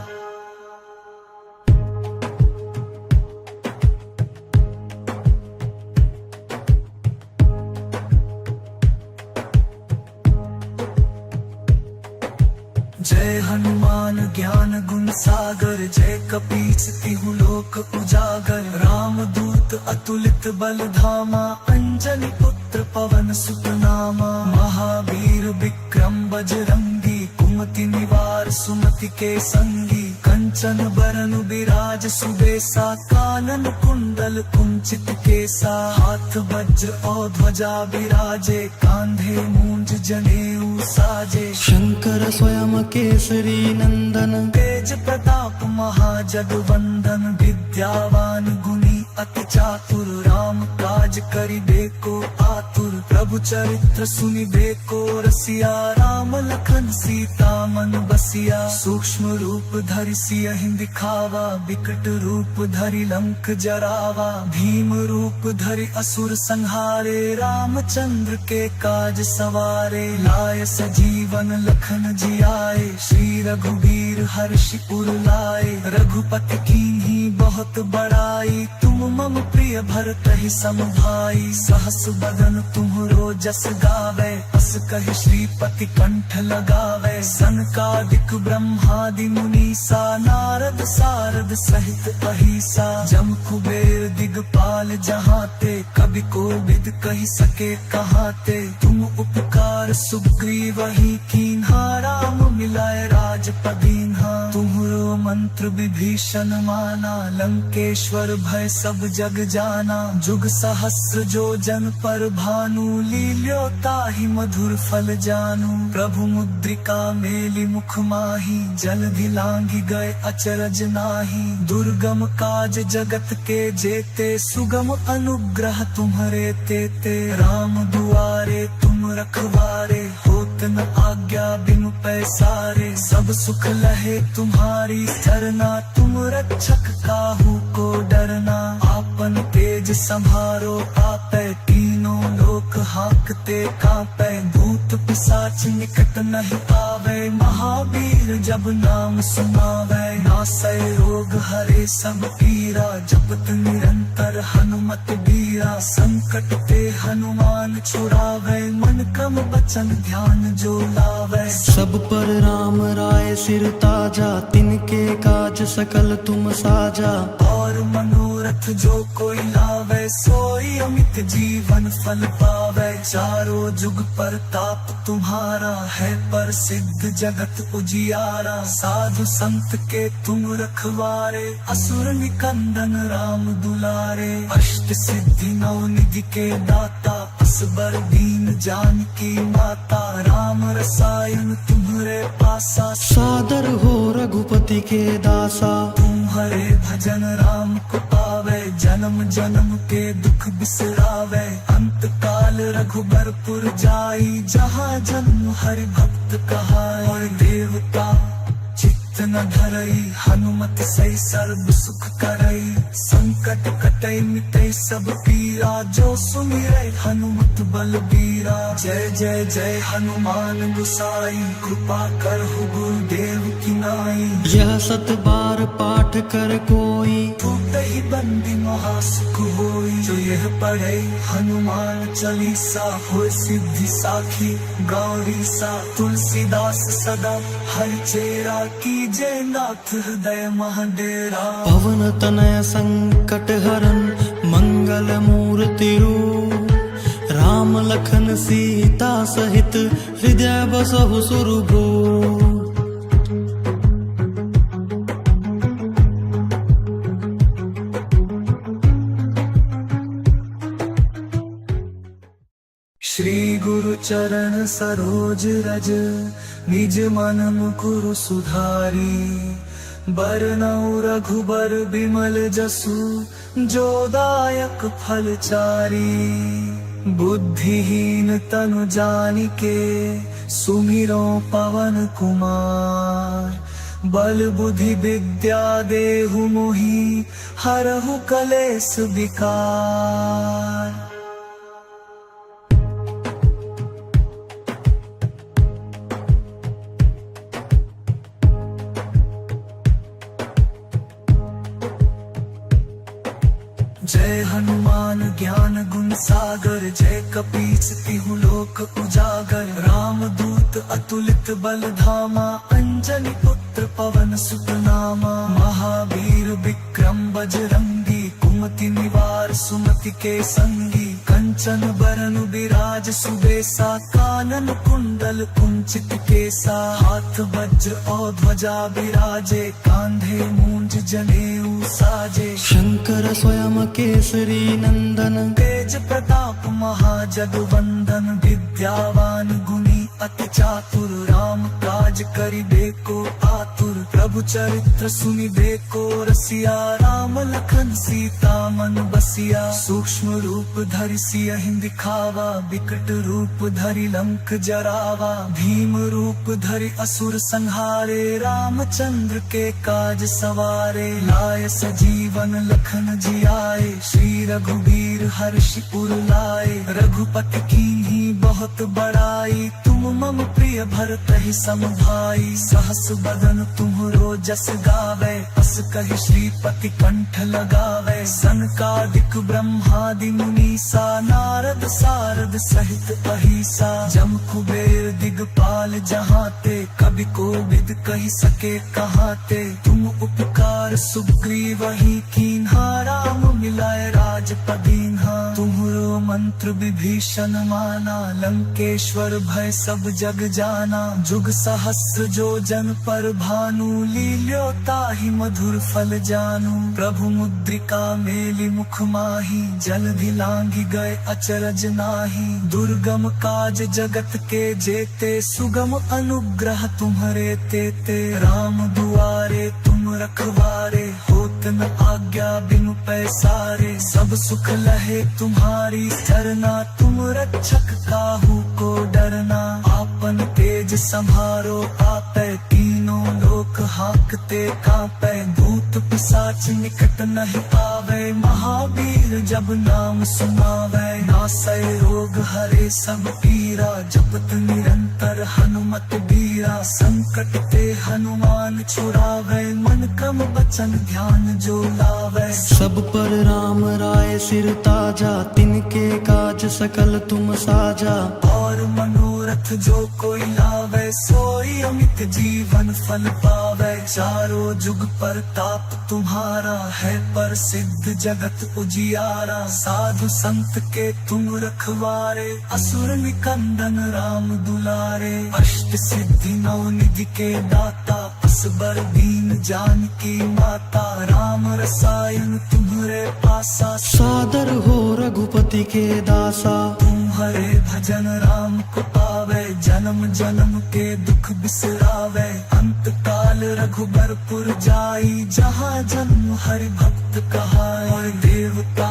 जय हनुमान ज्ञान गुण सागर, जय कपीस तिहु लोक उजागर। रामदूत अतुलित बल धामा, अंजनी पुत्र पवन सुत नामा। महावीर विक्रम बजरंगी, कुमति निवार सुमति के संगी। कंचन बरन बिराज सुबेसा, कानन कुंडल कुंचित केसा। हाथ वज्र और ध्वजा बिराजे, कांधे मूंज जनेऊ साजे। शंकर स्वयं केसरी नंदन, तेज प्रताप महाजगवंदन। विद्यावान गुणी अति चातुर राम काज करिबे को आतुर, प्रभु चरित्र सुनिबे को रसिया। राम लखन सीता मन बसिया, सूक्ष्म रूप धरि सियहिं दिखावा, विकट रूप धरि लंक जरावा। भीम रूप धरि असुर संहारे, रामचंद्र के काज सवारे। लाय सजीवन लखन जियाए, श्री रघुबीर हर्षि उर लाए। रघुपति कीन्ही बहुत बड़ाई, तुम मम प्रिय भरतहि सम भाई। सहस बदन तुम्हरो जस गावे, अस कहि श्रीपति कंठ लगावे। सनकादिक ब्रह्मादि मुनीसा, नारद सारद सहित अहिसा। जम कुबेर दिगपाल जहाँ ते, कवि कोविद कहि सके कहाँ ते। तुम उपकार सुग्रीवहि कीन्हा, राम मिलाए राजपद दीन्हा। तुम्हरो मंत्र विभीषण माना, लंकेश्वर भय सब जग जाना। जुग सहस्र जो जन पर भानु, लील्यो ताहि मधुर फल जानू। प्रभु मुद्रिका मेलि मुख माही, जलधि लांघि गए अचरज नाही। दुर्गम काज जगत के जेते, सुगम अनुग्रह तुम्हरे तेते। राम दुआरे तुम रखवारे, होत न आज्ञा बिनु पैसारे। सब सुख लहे तुम्हारी सरना, तुम रक्षक काहू को डरना। आपन तेज संभारो आपे, तीनों लोक हाँकते कांपे। भूत पिशाच निकट नहीं आवे, महावीर जब नाम सुनावे। नासै रोग हरे सब पीरा, जपत निरंतर हनुमत बीरा। संकट ते हनुमान छुड़ावे, मन क्रम वचन ध्यान जो लावे। सब पर राम राय सिर ताजा, तिनके काज सकल तुम साजा। और मनोरथ जो कोई लावे, सोई अमित जीवन फल पावे। चारों जुग परताप तुम्हारा, है प्रसिद्ध जगत उजियारा। साधु संत के तुम रखवारे, असुर निकंदन राम दुलारे। अष्ट सिद्धि नौ निधि के दाता, असबर दीन जानकी माता। राम रसायन तुम्हरे पासा, सादर हो रघुपति के दासा। तुम्हरे भजन राम को पावे, जन्म जन्म के दुख बिसरावे। अंत काल रघुबरपुर जाई, जहाँ जन्म हरि भक्त कहाई। और देवता चित्त न धरई, हनुमत सही सर्व सुख करई। संकट कटई मिटई सब पीरा, जो सुमिरै हनुमत बलबीरा। जय जय जय हनुमान गुसाई, कृपा करहु गुरुदेव की नाई। यह सत बार पाठ कर कोई, टूटहि बंदी महासुख होई। जो यह पढ़े हनुमान चालीसा, होय सिद्धि साखी गौरीसा। तुलसीदास सदा हरि चेरा, कीजे नाथ हृदय मह डेरा। पवन तनय संकट हरन मंगल मूर्ति रूप। राम लखन सीता सहित हृदय बसहु सुरभूप। श्री गुरु चरण सरोज रज, निज मन मुकुरु सुधारी। बरनउँ रघुबर बिमल जसु, जो दायक फल चारी। बुद्धिहीन तनु जानिके, सुमिरौं पवन कुमार। बल बुद्धि विद्या देहु मोहि, हरहु कलेस विकार। जय हनुमान ज्ञान गुण सागर, जय कपीस तिहु लोक उजागर। रामदूत अतुलित बल धामा, अंजनी पुत्र पवन सुत नामा। महावीर विक्रम बजरंगी, कुमति निवार सुमति के संगी। कंचन बरन बिराज सुबेसा, कानन कुंडल कुंचित केसा। हाथ वज्र और ध्वजा बिराजे, कांधे मूंज जनेऊ साजे। शंकर स्वयं केसरी नंदन, तेज प्रताप महाजग वंदन। विद्यावान गुणी अति चातुर राम काज करिबे को आतुर, प्रभु चरित्र सुनिबे को रसिया। राम लखन सीता मन बसिया। सूक्ष्म रूप धरि सियहिं दिखावा, विकट रूप धरि लंक जरावा। भीम रूप धरि असुर संहारे, रामचंद्र के काज सवारे। लाय सजीवन लखन जियाए, श्री रघुबीर हर्षि उर लाए। रघुपति कीन्ही बहुत बड़ाई, तुम मम प्रिय भरतहि सम भाई। सहस बदन तुम्हरो जस गावे, अस कहि श्रीपति कंठ लगावे। सनकादिक ब्रह्मादि मुनीसा, नारद सारद सहित अहिसा। जम कुबेर दिगपाल जहाँ ते, कवि कोविद कहि सके कहाँ ते। तुम उपकार सुग्रीवहि कीन्हा, राम मिलाए राजपद दीन्हा। तुम्हरो मंत्र विभीषण माना, लंकेश्वर भय सब जग जाना। जुग सहस्र जो जन पर भानु, लील्यो ताहि मधुर फल जानू। प्रभु मुद्रिका मेलि मुख माहि, जलधि लांघि गए अचरज नाही। दुर्गम काज जगत के जेते, सुगम अनुग्रह तुम्हरे तेते। राम दुआरे तुम रखवारे, होत न आज्ञा बिनु पैसारे। सब सुख लहे तुम्हारी सरना, तुम रक्षक काहू को डरना। आपन तेज सम्हारो आपे, तीनों लोक हाँकते काँपे। भूत पिशाच निकट नहीं आवे, महावीर जब नाम सुनावे। नासै रोग हरे सब पीरा, जपत निरंतर हनुमत बीरा। संकट ते हनुमान छुड़ावे, मन क्रम वचन ध्यान जो लावे। सब पर राम राय सिर ताजा, तिनके काज सकल तुम साजा। और मनोरथ जो कोई लावे, सोई अमित जीवन फल पावे। चारों जुग परताप तुम्हारा, है प्रसिद्ध जगत उजियारा। साधु संत के तुम रखवारे, असुर निकंदन राम दुलारे। अष्ट सिद्धि नौ निधि के दाता, असबर दीन जानकी माता। राम रसायन तुम्हरे पासा, सादर हो रघुपति के दासा। तुम्हरे भजन राम को पावे, जन्म जन्म के दुख बिसरावे। अंत काल रघुबरपुर जाई, जहाँ जन्म हरि भक्त कहाई। और देवता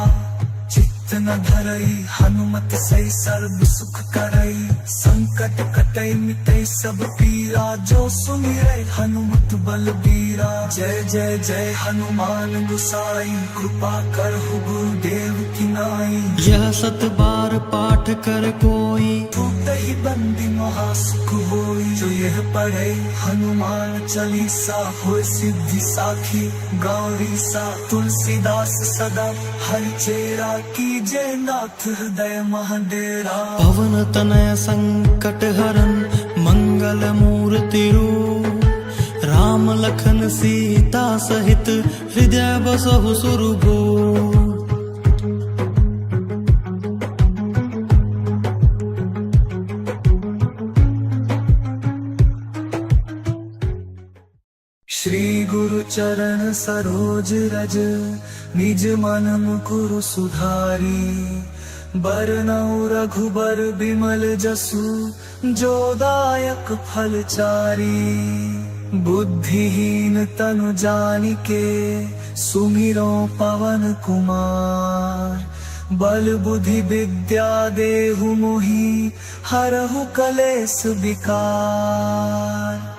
चित्त न धरई, हनुमत सही सर्व सुख करई। संकट कटई मिटई सब पीरा, जो सुमिरै हनुमत बलबीरा। जय जय जय हनुमान गुसाई, कृपा करहु गुरुदेव की नाई। यह सत बार पाठ कर कोई, टूटहि बंदी महासुख होई। जो यह पढ़े हनुमान चालीसा, होय सिद्धि साखी गौरीसा। तुलसीदास सदा हरि चेरा, कीजे नाथ हृदय मह डेरा। पवन तनय संकट हरन मंगल मूर्ति रूप, राम लखन सीता सहित हृदय बसहु सुरभूप। श्री गुरु चरण सरोज रज, निज मन मुकुरु सुधारी। बरनउँ रघुबर बिमल जसु, जो दायक फल चारी। बुद्धिहीन तनु जानिके, सुमिरौं पवन कुमार। बल बुद्धि विद्या देहु मोहि, हरहु कलेस विकार।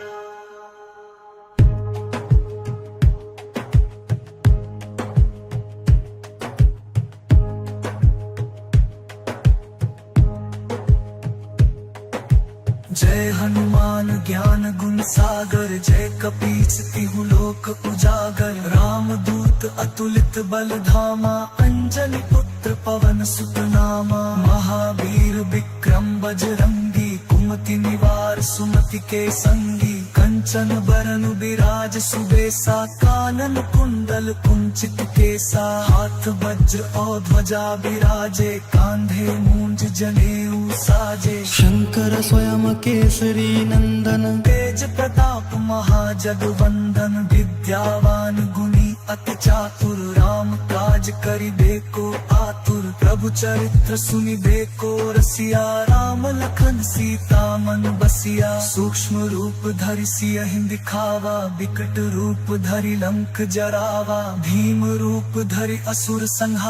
जय हनुमान ज्ञान गुण सागर, जय कपीस तिहु लोक उजागर। रामदूत अतुलित बल धामा, अंजनी पुत्र पवन सुत नामा। महावीर विक्रम बजरंगी, कुमति निवार सुमति के संगी। कंचन बरन बिराज सुबेसा, कानन कुंडल कुंचित केसा। हाथ वज्र और ध्वजा बिराजे, कांधे मूंज जनेऊ साजे। शंकर स्वयं केसरी नंदन, तेज प्रताप महाजग वंदन। विद्यावान गुणी अति चातुर, राम काज करिबे को आतुर। अब चरित्र सुनिबे को रसिया, राम लखन सीता मन बसिया। सूक्ष्म रूप धरि सियहिं दिखावा, विकट रूप धरि लंक जरावा। भीम रूप धरि असुर संहारा,